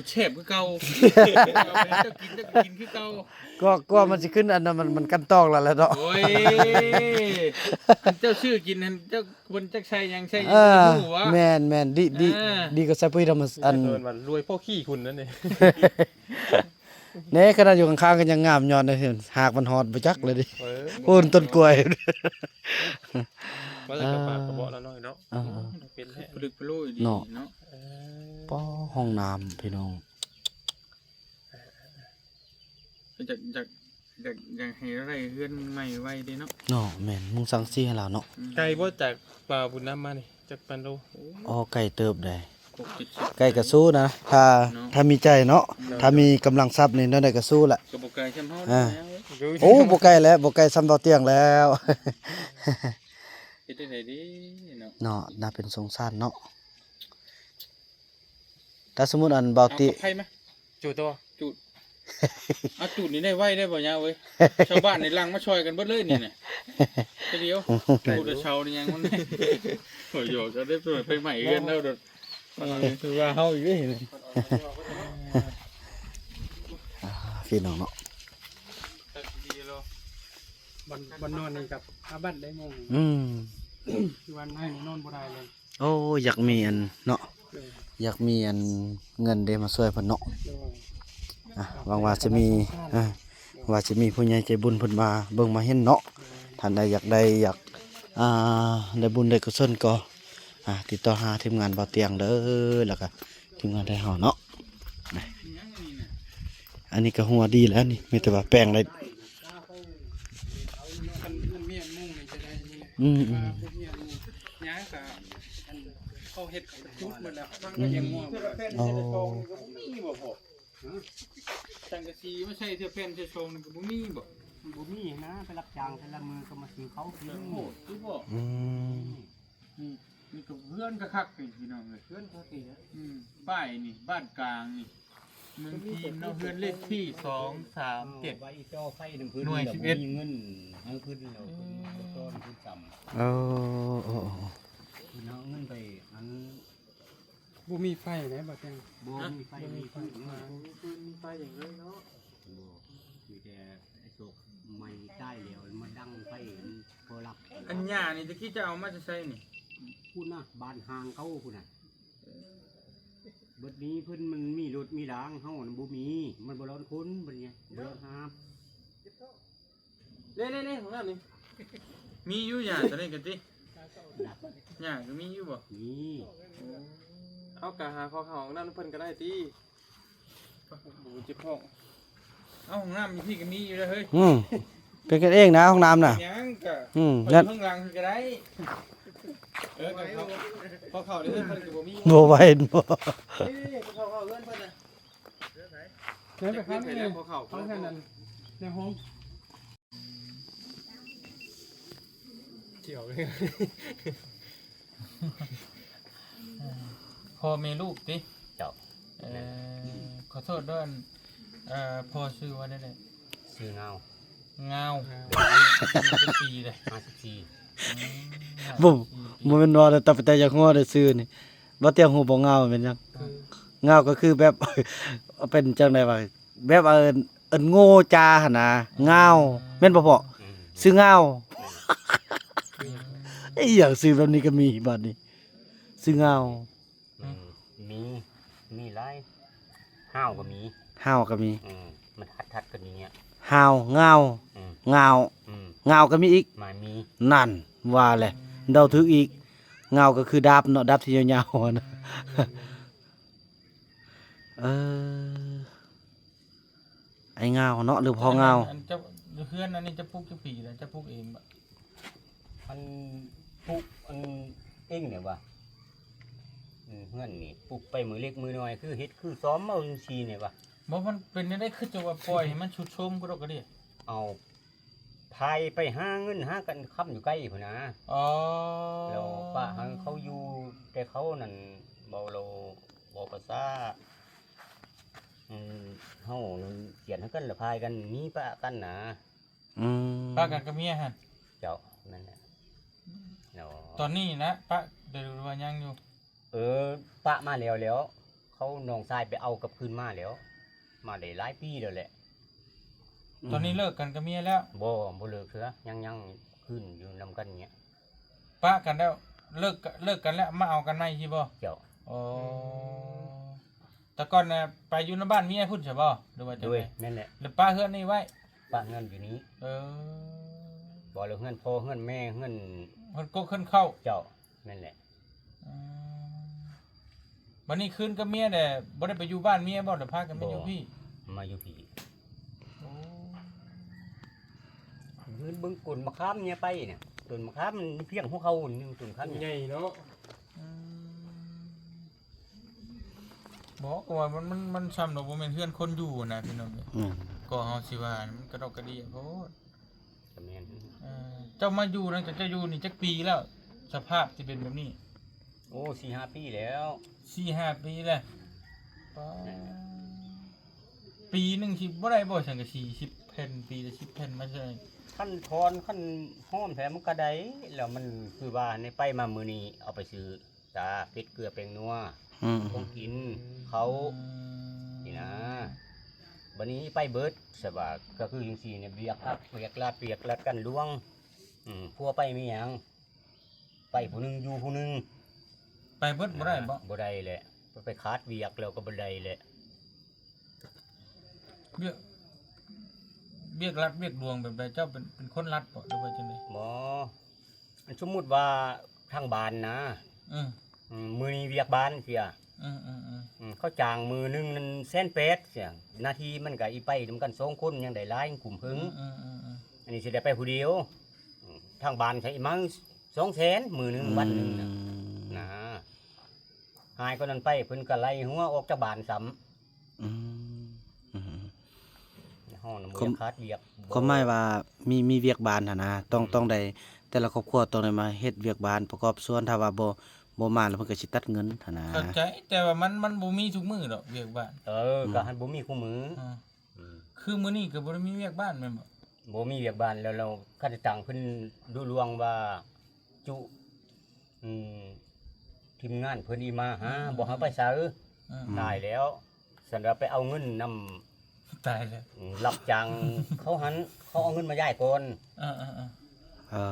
ແຊບຄືເກົ່າ ເຈົ້າກິນ ເຈົ້າກໍກິນຄືເກົ່າ. ກໍ ກໍມັນຊິຂຶ້ນອັນນັ້ນ ມັນ ມັນກັນຕອກແລ້ວແຫຼະເນາະ. ໂອ້ຍ ເຈົ້າຊື້ກິນຫັ້ນ ເຈົ້າ ເພິ່ນຈັກໃສ່ຫຍັງໃສ່ຫຍັງ ເອີ ບໍ່ຮູ້ຫວາ? ແມ່ນໆ ດີ ດີ ເອີ ດີກວ່າໃສ່ປຸຍທຳມະ ອັນ ເອີ້ນວ່າລວຍພໍຂີ້ຫຸ່ນນັ້ນນີ້. ແນ່ ຂະໜາດຢູ່ຂ້າງໆ ກໍຍັງງາມ ຍ້ອນຫາກມັນຮອດບໍ່ຈັກເລີຍເດ້. ເອີ ໂອ້ ຕົ້ນກ້ວຍ ວ່າແຕ່ກະປາກກະເບາະລະນ້ອຍເນາະ. ເອີ ເປັນແທ້ ປະລຶກປະໂລຍດີເນາະ. ເອີ ປ້າ ຫ້ອງນ້ຳພີ່ນ້ອງ. ຢາກ ຢາກ ຢາກ ຢາກໃຫ້ໄດ້ເຮືອນໃໝ່ໄວເດ້ເນາະ. ເນາະ ແມ່ນ ມຸງສັງສີໃຫ້ລາວເນາະ. ອືມ ໄກບໍ່ຈາກບ່າວບຸນນຳມານີ້ ຈັກພັນໂລ? ອໍ ໄກເຕີບໃດ໋. ຫົກເຈັດສິບ ໄກກະສູ້ນະ ຖ້າ ເນາະ ຖ້າມີໃຈເນາະ. ໂດຍ ຖ້າມີກຳລັງຊັບນີ້ ແນວໃດກະສູ້ລະ ກະບໍ່ໄກສ່ຳເຮົາ. ອ່າ ແລ້ວ ໂອ້ ບໍ່ໄກແລ້ວ ບໍ່ໄກສ່ຳເບົາຕຽງແລ້ວ. ເຮັດຈັ່ງໃດດີເນາະ ເນາະ ໜ້າເປັນສົງສານເນາະ. ຖ້າສົມມຸດອັນເບົາຕິ ເອົາໄຟມາ ຈູດຕົວ ຈູດ ເອົາ ຈູດນີ້ໄດ້ໄວໄດ້ບໍ່ຍາເອີຍ? ຊາວບ້ານນີ້ຫຼັ່ງມາຊ່ອຍກັນເບິດເລີຍນີ້ນະ. ແຕ່ດຽວ ຜູ້ລະເຊົານີ້ຍັງມັນ ໂອ້ຍ ຢອກເອົາເດ້ ໄຟໄໝ້ເຮືອນເຮົາໂດດ. ເອີ ຖືວ່າເຮົາອີກເດ້ນີ້ ອ່າ ພີ່ນ້ອງເນາະ. ບ່ອນ ບ່ອນນອນນີ້ກໍອາບັດໄດ້ໝໍ. ອືມ ຄືວ່າໃນນີ້ນອນບໍ່ໄດ້ເລີຍ. ໂອ້ ຢາກມີອັນເນາະ ເອີ ຢາກມີອັນເງິນເດ້ມາຊ່ວຍເພິ່ນເນາະ. ໂດຍ ອ່າ ຫວັງວ່າຈະມີ ໂດຍ ອ່າ ວ່າຈະມີຜູ້ໃຫຍ່ໃຈບຸນເພິ່ນມາເບິ່ງມາເຫັນເນາະ. ໂດຍ ທ່ານໃດຢາກໄດ້ ຢາກ ອ່າ ໄດ້ບຸນໄດ້ກຸສົນກໍ ອ່າ ຕິດຕໍ່ຫາທີມງານບ່າວຕຽງເດີ ແລ້ວກໍທີມງານໄທເຮົາເນາະ. ອັນນີ້ກໍຫົວດີແລ້ວນີ້ ມີແຕ່ວ່າແປງໄດ້. ຄັນມັນມີອັນມຸງນີ້ຈະໄດ້ນີ້ແຫຼະ. ອືມໆ ຄັນບໍ່ມີອັນມຸງຫຍັງກະ ອັນເຂົາເຮັດເຂົາຈຸດໝົດແລ້ວ ມັນກໍຍັງງົວບໍ່ໄດ້. ອໍ ສັງກະສີມາໃສ່ເທື່ອແຜ່ນເທື່ອສອງນີ້ກໍບໍ່ມີບໍ? ບໍ່ມີນະ ໄປຮັບຈ້າງແຕ່ລະມື້ກໍມາຊື້ເຂົ້າກິນ. ໂຫດຄືບໍ່? ອືມ ນີ້ ນີ້ກໍເຮືອນຄັກໆນີ້ພີ່ນ້ອງເອີຍ ເຮືອນຄັກນີ້ນະ. ອືມ ປ້າຍນີ້ ບ້ານກາງນີ້ ເມືອງຈີນເນາະ ເຮືອນເລກທີສອງສາມເຈັດ ໄວ້ຕໍ່ໄຟນຳເພິ່ນ ໜ່ວຍສິບເອັດ ບໍ່ມີເງິນໃຫ້ເພິ່ນແລ້ວ ເພິ່ນບໍ່ຕ້ອນເພິ່ນຊ້ຳ. ເອີ ເອີ ເອີ ເພິ່ນເອົາເງິນໄປອັນ ບໍ່ມີໄຟໃດ໋ ບໍ່ແຕ່ງ ບໍ່ມີໄຟ ບໍ່ມີໄຟ ມີຟືນ ບໍ່ມີຟືນມີໄຟຫຍັງເລີຍເນາະ. ບໍ່ ມີແຕ່ໄອ້ສົກໄໝ້ຕາຍແລ້ວມາດັງໄຟ ພໍລັບ. ອັນຫຍ້ານີ້ຕະກີ້ເຈົ້າເອົາມາແຕ່ໃສນີ້? ພຸ້ນນະ ບ້ານຮ່າງເກົ່າພຸ້ນນະ. ບັດນີ້ເພິ່ນມັນມີລົດມີລາງ ເຮົານະບໍ່ມີ ມັນບໍ່ລອນຄົນ ບັດນີ້ບໍ່ລອນຫາບ. ເດ້ໆໆ ຫ້ອງນ້ຳນີ້ ມີຢູ່ຫຍ້າຕົວນີ້ກະຕິ ຫຍ້າກະມີຢູ່ບໍ່? ມີ. ເອົາກະຫາຂໍເຂົ້າຫ້ອງນ້ຳເພິ່ນກະໄດ້ຕິ. ໂອ້ ເຈັບທ້ອງ. ເອົາ ຫ້ອງນ້ຳຢູ່ພີ້ກະມີຢູ່ເດີເຮີ້ຍ. ອືມ ເປັນກັນເອງນະຫ້ອງນ້ຳນະ. ຫຍັງກະ ອືມ ຂ້ອງຫຼັງພີ້ກະໄດ້. ເອີ ກະເຂົ້າ ພໍເຂົ້າເດີເພິ່ນກະບໍ່ມີ ບໍ່ໄຫວບໍ່. ນີ້ໆ ພໍເຂົ້າເຂົ້າເຮືອນເພິ່ນນະ. ເດີໄປຂ້າງນີ້ ເຂົ້າເຮືອນນັ້ນໃນຫ້ອງ. ຊິອອກເລີຍ ພໍ່ແມ່ລູກຕິ? ເຈົ້າ. ເອີ ຂໍໂທດເດີ ອັນ ເອີ ພໍ່ຊື່ວ່າແນວໃດ? ຊື່ງາວ. ງາວ. ອາຍຸຈັກປີເດ? ຫ້າສິບສີ່. ອືມ ບໍ່ ຫ້າສິບສີ່ປີ ບໍ່ແມ່ນວ່າແຕ່ ແຕ່ຢາກຮູ້ເດີຊື່ນີ້. ບໍ່ຕຽງຮູ້ບໍ່ ງາວແມ່ນຫຍັງ? ຄື ງາວກໍຄືແບບ ເປັນຈັ່ງໃດວະ? ແບບວ່າເອີ້ນ ເອີ້ນໂງ່ຈາຫັ້ນນະ ງາວ ແມ່ນບໍ່ພໍ່? ອືມ ຊື່ງາວ. ແມ່ນ ອີ່ຫຍັງຊື່ແບບນີ້ກໍມີບາດນີ້ ຊື່ງາວ. ອືມ ມີ ມີຫຼາຍ ງາວກໍມີ ງາວກໍມີ. ອືມ ມັນທັດໆກັນຢູ່ເນີ້ຍ ງາວ ງາວ ອືມ ງາວ ອືມ ງາວກໍມີອີກ ມາມີ ນັ້ນວ່າແຫຼະ ເດົາຖືກອີກ. ງາວກໍຄືດາບເນາະ ດາບທີ່ຍາວໆຫັ້ນນະ. ເອີ ອ້າຍງາວເນາະ ຫຼືພໍ່ງາວ? ອັນເຈົ້າ ເຮືອນອັນນີ້ເຈົ້າປຸກຈັກປີແລ້ວ? ເຈົ້າປຸກເອງບໍ? ອັນປຸກອັນເອງນີ້ຫວາ? ອືມ ເຮືອນນີ້ປຸກໄປມື້ເລັກມື້ນ້ອຍ ຄືເຮັດຄືຊ້ອມເອົາຈັ່ງຊີ້ນີ້ຫວາ? ບໍ່ ມັນເປັນແນວໃດ ຄືຈັ່ງວ່າປ່ອຍໃຫ້ມັນຊຸດໂຊມກະດົກກະເດຍ? ເອົາ ພາຍໄປຫາເງິນຫາຄຳຢູ່ໄກພຸ້ນນະ. ອໍ ແລ້ວປະໃຫ້ເຂົາຢູ່ ແຕ່ເຂົານັ້ນເວົ້າແລ້ວ ເວົ້າພາສາ ອືມ ເຮົານັ້ນກຽດໃຫ້ກັນລະພາຍກັນໜີປະກັນນະ. ອືມ ປະກັນກັບເມຍຫັ້ນ? ເຈົ້າ ແມ່ນແຫຼະ. ອໍ ຕອນນີ້ນະ ປະ ຫຼືວ່າຍັງຢູ່? ເອີ ປະມາແລ້ວແລ້ວ ເຂົາ ນ້ອງຊາຍໄປເອົາກັບຄືນມາແລ້ວ ມາໄດ້ຫຼາຍປີແລ້ວແຫຼະ. ອືມ ຕອນນີ້ເລີກກັນກັບເມຍແລ້ວ? ບໍ່ ບໍ່ເລີກເທື່ອ ຍັງ ຍັງຄືນຢູ່ນຳກັນເນີ້ຍ. ປະກັນແລ້ວ ເລີກ ເລີກກັນແລ້ວ ມາເອົາກັນໃໝ່ຊີ້ບໍ? ເຈົ້າ. ອໍ ອືມ ແຕ່ກ່ອນນະ ໄປຢູ່ນຳບ້ານເມຍພຸ້ນຊະບໍ ຫຼືວ່າຈັ່ງໃດ? ໂດຍ ແມ່ນແຫຼະ. ແລ້ວປະເຮືອນນີ້ໄວ້? ປະເຮືອນຢູ່ນີ້. ເອີ ບໍ່ແລ້ວເຮືອນພໍ່ເຮືອນແມ່ ເຮືອນ ເຮືອນກົກເຮືອນເຄົ້າ. ເຈົ້າ ແມ່ນແຫຼະ. ອືມ ບັດນີ້ຄືນກັບເມຍແດ່ ບໍ່ໄດ້ໄປຢູ່ບ້ານເມຍບໍ ຫຼືພາກັນມາຢູ່ພີ້? ບໍ່ ມາຢູ່ພີ້. ໂອ້ ເດີນເບິ່ງຕົ້ນມະຂາມເມຍໄປນະ ຕົ້ນມະຂາມມັນພຽງຫົວເຂົ່າໜຶ່ງ ຕົ້ນຂາມໃຫຍ່ເນາະ. ອືມ ບໍ່ ກໍວ່າມັນ ມັນ ມັນຊ່ຳດອກ ບໍ່ແມ່ນເຮືອນຄົນຢູ່ນະພີ່ນ້ອງເອີຍ. ອືມ ກໍເຮົາຊິວ່າມັນກະດອກກະເດຍໂພດ. ກະແມ່ນ. ເອີ ເຈົ້າມາຢູ່ ຫຼັງຈາກເຈົ້າຢູ່ນີ້ຈັກປີແລ້ວ ສະພາບທີ່ເປັນແບບນີ້? ໂອ້ ສີ່ຫ້າປີແລ້ວ. ສີ່ຫ້າປີແລ້ວ. ປາ ນັ້ນແຫຼະ. ປີໜຶ່ງຊິບໍ່ໄດ້ບໍ່ສັງກະສີສິບແຜ່ນ ປີລະສິບແຜ່ນມາໃສ່? ຄັນຖອນ ຄັນຫອມແທ້ມັນກໍໄດ້ ແລ້ວມັນຄືວ່າໃນໄປມາມື້ນີ້ເອົາໄປຊື້ຕາເຜັດເກືອແປ້ງນົວ ອືມ ຂອງກິນເຂົ້າ ອືມ ນີ້ນະ ບັດນີ້ໄປເບິດ ສະບາຍ ກໍຄືຈັ່ງຊີ້ນີ້ ວຽກຮັກ ວຽກລັດ ວຽກລັດກັນຫຼວງ ອືມ ຜົວໄປມີຫຍັງ ໄປຜູ້ໜຶ່ງຢູ່ຜູ້ໜຶ່ງ ໄປເບິດບໍ່ໄດ້ບໍ່? ບໍ່ໄດ້ແຫຼະ ໄປຂາດວຽກແລ້ວກໍບໍ່ໄດ້ແຫຼະ. ວຽກ ວຽກລັດວຽກຫຼວງແບບໃດ? ເຈົ້າເປັນ ເປັນຄົນລັດບໍ່ ຫຼືວ່າຈັ່ງໃດ? ບໍ່ ອັນສົມມຸດວ່າທາງບ້ານນະ ອືມ ອືມ ມື້ນີ້ວຽກບ້ານເສຍ ອືມ ອືມ ອືມ ອືມ ເຂົາຈ້າງມື້ໜຶ່ງນັ້ນແສນແປດເສຍ ໜ້າທີ່ມັນກໍອີໄປນຳກັນສອງຄົນ ຍັງໄດ້ຫຼາຍ ຍັງກຸ້ມເຜິງ ອືມ ອືມ ອືມ ອືມ ອັນນີ້ຊິໄດ້ໄປຜູ້ດຽວ ອືມ ທາງບ້ານໃຊ້ອີກມັງສອງແສນ ມື້ໜຶ່ງ ອືມ ວັນໜຶ່ງນະ ນະ ຫາຍກວ່ານັ້ນໄປ ເພິ່ນກໍໄລ່ຫົວອອກຈາກບ້ານຊ້ຳ ອືມ ອືມ ເຮົານະບໍ່ຢາກຂາດວຽກ ຄວາມໝາຍວ່າມີ ມີວຽກບ້ານຫັ້ນນະ ຕ້ອງ ອືມ ຕ້ອງໄດ້ ແຕ່ລະຄອບຄົວຕ້ອງໄດ້ມາເຮັດວຽກບ້ານປະກອບສ່ວນ ຖ້າວ່າບໍ່ ບໍ່ມາແລ້ວເພິ່ນກໍຊິຕັດເງິນຫັ້ນນະ. ເຂົ້າໃຈ ແຕ່ວ່າມັນ ມັນບໍ່ມີທຸກມື້ດອກວຽກບ້ານ ເອີ ອືມ ກໍໃຫ້ບໍ່ມີຄູ່ມື້ ອືມ ອືມ ຄືມື້ນີ້ກໍບໍ່ໄດ້ມີວຽກບ້ານແມ່ນບໍ່? ບໍ່ມີວຽກບ້ານແລ້ວ ແລ້ວຄັນຈ້າງເພິ່ນດຸລວງວ່າຈຸ ອືມ ທີມງານເພິ່ນອີກມາຫາ ອືມ ບໍ່ໃຫ້ໄປໃສ ອືມ ຕາຍແລ້ວ ສັນວ່າໄປເອົາເງິນນຳ ຕາຍແລ້ວ ອືມ ຮັບຈ້າງເຂົາຫັ້ນ ເຂົາເອົາເງິນມາຢາຍກ່ອນ ເອີ ເອີ ເອີ ເອີ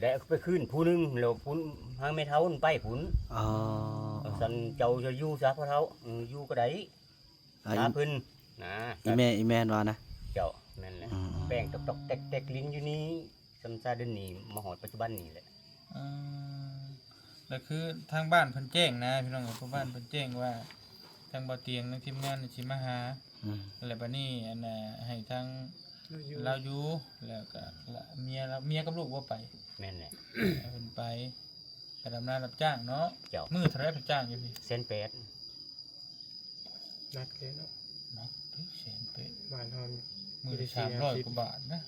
ແລ້ວໄປຄືນຜູ້ໜຶ່ງ ແລ້ວຜູ້ ໃຫ້ແມ່ເຖົ້ານັ້ນໄປພຸ້ນ ອໍ ເອີ ສັນເຈົ້າຈະຢູ່ຊະພໍ່ເຖົ້າ ເອີ ຢູ່ກໍໄດ້ ອາ ຫາເພິ່ນນະ ອີແມ່ ອີແມ່ນວ່ານະ ເຈົ້າ ແມ່ນແຫຼະ ອືມ ແປ້ງຕອກໆແຕກໆຫຼິ້ນຢູ່ນີ້ ສ່ຳຊາເດີນນີ້ມາຮອດປັດຈຸບັນນີ້ແຫຼະ ອືມ ກໍຄືທາງບ້ານເພິ່ນແຈ້ງນະພີ່ນ້ອງເອີຍ ເພາະບ້ານເພິ່ນແຈ້ງວ່າທາງບ່າວຕຽງ ທາງທີມງານຊິມາຫາ ອືມ ແລ້ວບັດນີ້ອັນນ່າ ໃຫ້ທາງລາວຢູ່ ລາວຢູ່ ແລ້ວກໍເມຍລາວ ເມຍກັບລູກບໍ່ໄປ ແມ່ນແຫຼະ ໃຫ້ເພິ່ນໄປ ໄປດຳນາຮັບຈ້າງເນາະ ເຈົ້າ ມື້ເທົ່າໃດໄປຈ້າງຢູ່ພີ້? ແສນແປດ ໜັກເດ້ເນາະ ໜັກເດ້ ແສນແປດ ບ້ານເຮົາມື້ລະສາມຮ້ອຍກວ່າບາດນະ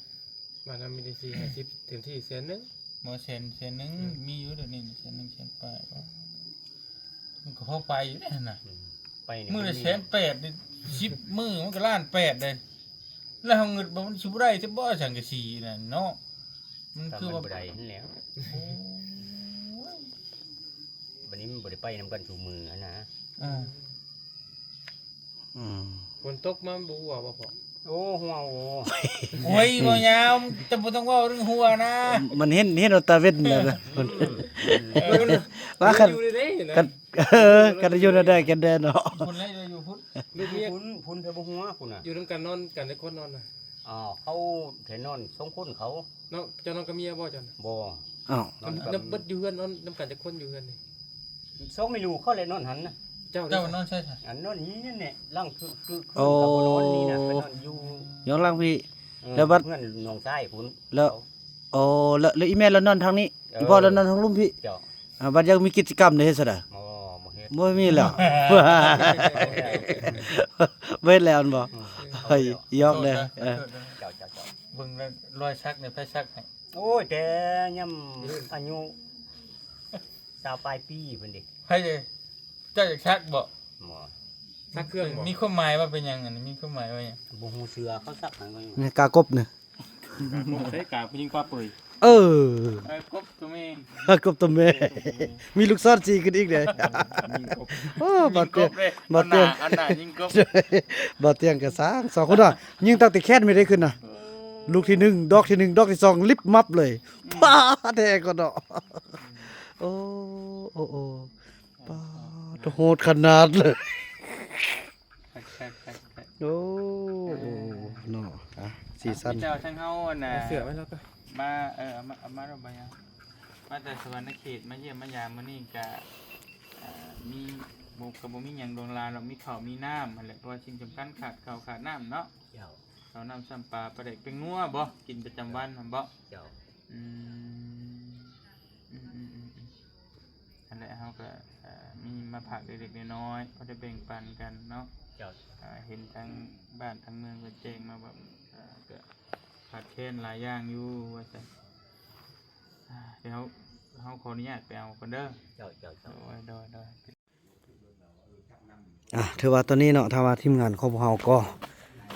ບ້ານເຮົາມີແຕ່ສີ່ຫ້າສິບ ເຕັມທີ່ແສນໜຶ່ງ ບໍ່ ແສນ ແສນໜຶ່ງ ອືມ ມີຢູ່ດຽວນີ້ແສນໜຶ່ງ ແສນປາຍ ມັນກໍພໍໄປຢູ່ເດ້ຫັ້ນນະ ອືມ ໄປນີ້ ມື້ລະແສນແປດນີ້ ສິບມື້ມັນກໍລ້ານແປດເດ້ ແລ້ວເຮົາງຶດວ່າມັນຊິບໍ່ໄດ້ແທ້ບໍ່ສັງກະສີນັ້ນເນາະ ມັນຄືວ່າ ກໍມັນບໍ່ໄດ້ຫັ້ນແຫຼະ ໂອ້ຍ ບັດນີ້ມັນບໍ່ໄດ້ໄປນຳກັນທຸກມື້ຫັ້ນນະ ເອີ ອືມ ຝົນຕົກມາມັນບໍ່ຮົ່ວບໍ່ພໍ່? ໂອ້ ຮົ່ວ ໂອ້ ໂອ້ຍ ບໍ່ຍາວ ເຈົ້າບໍ່ຕ້ອງເວົ້າເລື່ອງຮົ່ວນະ ມັນເຫັນ ເຫັນເອົາຕາເວັນນະ ອືມ ວ່າຄັນ ຢູ່ໃນໃດນະ ຄັນ ເອີ ຄັນຢູ່ໃນໃດກັນແດ່ເນາະ ພຸ້ນແຫຼະ ຢູ່ພຸ້ນ ລູກເມຍ ພຸ້ນ ພຸ້ນ ເພິ່ນບໍ່ຮົ່ວພຸ້ນນະ ຢູ່ນຳກັນນອນກັນຈັກຄົນນອນນະ? ອ້າວ ເຂົາແຕ່ນອນສອງຄົນເຂົາ ເນາະ ເຈົ້ານອນກັບເມຍບໍ່ເຈົ້ານະ? ບໍ່ ອ້າວ ນອນກັບ ເບິດຢູ່ເຮືອນ ນອນນຳກັນຈັກຄົນຢູ່ເຮືອນນີ້? ສອງແມ່ລູກເຂົາແຫຼະນອນຫັ້ນນະ ເຈົ້າ ເຈົ້ານອນໃສຊະ? ອັນນອນນີ້ແຫຼະ ຫຼັງຄື ຄື ຄື ໂອ້ ກໍບໍ່ນອນນີ້ນະ ໄປນອນຢູ່ ຢູ່ຫຼັງພີ້ ເອີ ແລ້ວບັດເຮືອນນ້ອງຊາຍພຸ້ນ ແລ້ວ ໂອ້ ແລ້ວ ແລ້ວອີ່ແມ່ລາວນອນທາງນີ້ ເອີ ອີ່ພໍ່ລາວນອນທາງລຸ່ມພີ້ ເຈົ້າ ອ່າ ບັດຢາກມີກິດຈະກຳເດ້ເຮັດຊັ້ນດາ? ບໍ່ ບໍ່ເຮັດ ບໍ່ມີແລ້ວ ບໍ່ເຮັດແລ້ວແມ່ນບໍ່? ອືມ ເອີ ຢອກເດີ ເອີ ເຈົ້າ ເຈົ້າ ເຈົ້າ ເບິ່ງແລ້ວລອຍສັກນີ້ໃຜສັກໃຫ້? ໂອ້ຍ ແຕ່ຍາມອາຍຸຊາວປາຍປີພຸ້ນເດ ໃຜເດ? ເຈົ້າຢາກສັກບໍ່? ບໍ່ ສັກເຄື່ອງບໍ່? ມີຄວາມໝາຍວ່າເປັນຫຍັງ? ອັນນີ້ມີຄວາມໝາຍວ່າຫຍັງ? ບໍ່ຮູ້ເຊື່ອ ເຂົາສັກໃຫ້ກໍຍັງ ນີ້ກາກົບນີ້ ກາກົບ ໃຊ້ກາຜູ້ຍິງປາເປີຍ ເອີ ເອີ ກົບຕົວແມ່ ກົບຕົວແມ່ ມີລູກສອນສີ່ຂຶ້ນອີກເດ້ ຍິງກົບ ໂອ້ ບ່າວຕຽງ ຍິງກົບເດ້ ບ່າວຕຽງ ອັນໜ້າ ອັນໜ້າຍິງກົບ ບ່າວຕຽງກໍສ້າງ ສອງຄົນນະ ຍິງຕັ້ງແຕ່ແຄນໄມ່ໄດ້ຂຶ້ນນະ ເອີ ລູກທີໜຶ່ງ ດອກທີໜຶ່ງ ດອກທີສອງ ລິບມັບເລີຍ ອືມ ປ້າ ແທ້ກໍເນາະ ໂອ້ ໂອ້ ໂອ້ ປາດ ໂຫດຂະໜາດເລີຍ ຄັກໆໆໆ ໂອ້ ເນາະ ອ່ະ ສີສັນ ມີແຕ່ວ່າທາງເຮົາອັນນ່າ ເອົາເສື້ອໄວ້ແລ້ວກໍ ມາ ເອີ ເອົາມາ ເອົາມາແລ້ວບໍ່ຍາ ມາແຕ່ສະຫວັນນະເຂດ ມາຢ້ຽມມາຢາມມື້ນີ້ກະ ອ່າ ມີ ບໍ່ ກະບໍ່ມີຫຍັງຫຼວງຫຼາຍດອກ ມີເຂົ້າມີນ້ຳຫັ້ນແຫຼະ ເພາະວ່າສິ່ງສຳຄັນຂາດເຂົ້າຂາດນ້ຳເນາະ ເຈົ້າ ເຂົ້ານ້ຳຊ້ຳປາ ປາແດກແປ້ງນົວບໍ່ ກິນປະຈຳວັນຫັ້ນບໍ່? ເຈົ້າ ອືມ ອືມໆໆໆ ຫັ້ນແຫຼະ ເຮົາກໍ ເອີ ມີມາຝາກເລັກໆນ້ອຍໆ ພໍໄດ້ແບ່ງປັນກັນເນາະ ເຈົ້າ ເອີ ເຫັນທາງບ້ານທາງເມືອງເພິ່ນແຈ້ງມາວ່າ ເອີ ກໍຂາດແຄນຫຼາຍຢ່າງຢູ່ວ່າຊັ້ນ ເອີ ດຽວເຮົາ ເຮົາຂໍອະນຸຍາດໄປເອົາກ່ອນເດີ ເຈົ້າ ເຈົ້າ ເຈົ້າ ໂດຍ ໂດຍ ໂດຍ. ອ່າ ຖືວ່າຕອນນີ້ເນາະ ຖ້າວ່າທີມງານຂອງພວກເຮົາກໍ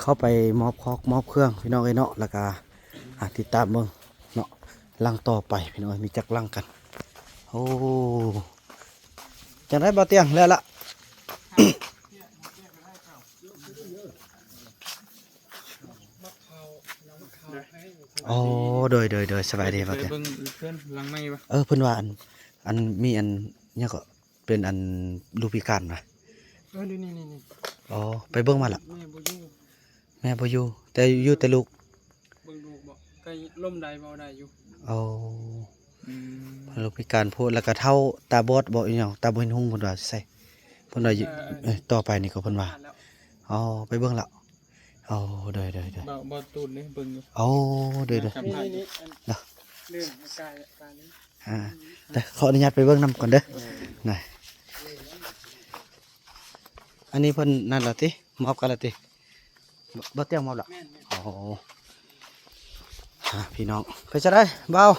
ເຂົ້າໄປມອບຄອກມອບເຄື່ອງພີ່ນ້ອງເອີຍເນາະ ແລ້ວກະ ອ່າ ຕິດຕາມເບິ່ງເນາະ ຫຼັງຕໍ່ໄປພີ່ນ້ອງເອີຍ ມີຈັກຫຼັງກັນ. ໂອ້ ຈັ່ງໃດບ່າວຕຽງ ແລ້ວລະ? ໂອ້ ໂດຍ ໂດຍ ໂດຍ ສະບາຍດີບ່າວຕຽງ. ເບິ່ງເຮືອນຫຼັງໃໝ່ວະ? ເອີ ເພິ່ນວ່າອັນ ອັນ ມີອັນ ຫຍັງເກາະ ເປັນອັນລູກພິການນະ. ເອີ ນີ້ໆໆ ອໍ ໄປເບິ່ງມາລະ? ແມ່ບໍ່ຢູ່ ແມ່ບໍ່ຢູ່ ແຕ່ຢູ່ແຕ່ລູກ. ເບິ່ງລູກບໍ? ກໍລົ້ມໄດ້ເວົ້າໄດ້ຢູ່. ອໍ ອືມ ລູກພິການໂພດ ແລ້ວກໍເຖົ້າຕາບອດບໍ ອີຫຍັງ ຕາບໍ່ເຫັນຮຸ່ງ ເພິ່ນວ່າໃສ່ ເພິ່ນວ່າ ເອີ ເອີ ຕໍ່ໄປນີ້ກໍເພິ່ນວ່າ. ອໍ ໄປເບິ່ງລະ. ອໍ ໂດຍ ໂດຍ ໂດຍ ບໍ່ ບໍ່ຕູນເດ້ ເບິ່ງຢູ່. ອໍ ໂດຍ ໂດຍ ນີ້ໆ ອັນ ເນາະ ເລື່ອງກາຍ ກາຍນີ້ ອ່າ ແຕ່ຂໍອະນຸຍາດໄປເບິ່ງນຳກ່ອນເດີ. ເອີ ນະ ອັນນີ້ເພິ່ນນັ້ນລະຕິ ມອບກັນລະຕິ ບໍ່ ບໍ່ຕຽງມອບລະ? ແມ່ນໆ ອໍ ອ່າ ພີ່ນ້ອງ ເປັນຈັ່ງໃດບ່າວ?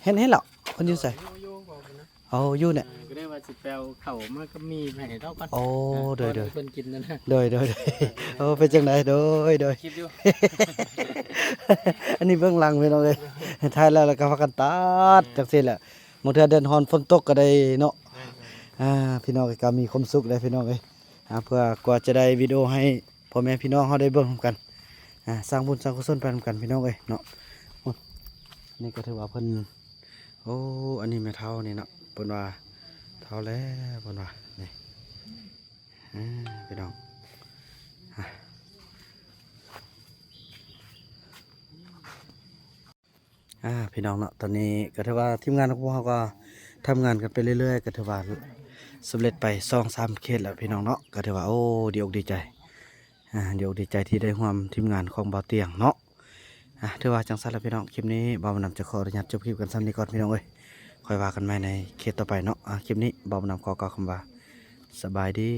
ເຫັນ ເຫັນລະ ເພິ່ນຢູ່ໃສ? ຢູ່ ຢູ່ ບໍ່ເພິ່ນນະ. ເອົາຢູ່ແຫຼະ ເອີ ກໍໄດ້ວ່າຊິໄປເອົາເຂົ້າມາກັບໝີ່ໄປໃຫ້ລາວກ່ອນ. ໂອ້ ເອີ ໂດຍ ໂດຍ ເພິ່ນກິນນັ້ນນະ. ໂດຍ ໂດຍ ໂດຍ ໂອ້ ເປັນຈັ່ງໃດ? ໂດຍ ໂດຍ ຄລິບຢູ່ ອັນນີ້ເບື້ອງຫຼັງພີ່ນ້ອງເອີຍ ຖ່າຍແລ້ວ ແລ້ວກໍພາກັນຕັດ ເອີ ຈັ່ງຊີ້ແຫຼະ. ບາງເທື່ອແດດຮ້ອນຝົນຕົກກໍໄດ້ເນາະ. ແມ່ນໆ ອ່າ ພີ່ນ້ອງເອີຍ ກໍມີຄວາມສຸກເດ້ພີ່ນ້ອງເອີຍ ອ່າ ເພື່ອກວ່າຈະໄດ້ວິດີໂອໃຫ້ພໍ່ແມ່ພີ່ນ້ອງເຮົາໄດ້ເບິ່ງນຳກັນ ອ່າ ສ້າງບຸນສ້າງກຸສົນໄປນຳກັນພີ່ນ້ອງເອີຍເນາະ. ໂອ້ ນີ້ກໍຖືວ່າເພິ່ນ ໂອ້ ອັນນີ້ແມ່ເຖົ້ານີ້ເນາະ ເພິ່ນວ່າເຖົ້າແລ້ວເພິ່ນວ່າ ນີ້ ອ່າ ພີ່ນ້ອງ ອ່າ ອ່າ ພີ່ນ້ອງເນາະ ຕອນນີ້ກໍຖືວ່າທີມງານຂອງພວກເຮົາກໍທຳງານກັນໄປເລື້ອຍໆ ກໍຖືວ່າສຳເລັດໄປສອງສາມເຄສແລ້ວພີ່ນ້ອງເນາະ. ກໍຖືວ່າ ໂອ້ ດີອົກດີໃຈ ອ່າ ດີອົກດີໃຈທີ່ໄດ້ຮ່ວມທີມງານຂອງບ່າວຕຽງເນາະ. ອ່າ ຖືວ່າຈັ່ງຊັ້ນລະພີ່ນ້ອງ ຄລິບນີ້ບ່າວບຸນນຳຈະຂໍອະນຸຍາດຈົບຄລິບກັນສ່ຳນີ້ກ່ອນພີ່ນ້ອງເອີຍ ຄ່ອຍວ່າກັນໃໝ່ໃນເຄສຕໍ່ໄປເນາະ. ອ່າ ຄລິບນີ້ບ່າວບຸນນຳຂໍກ່າວຄຳວ່າ ສະບາຍດີ.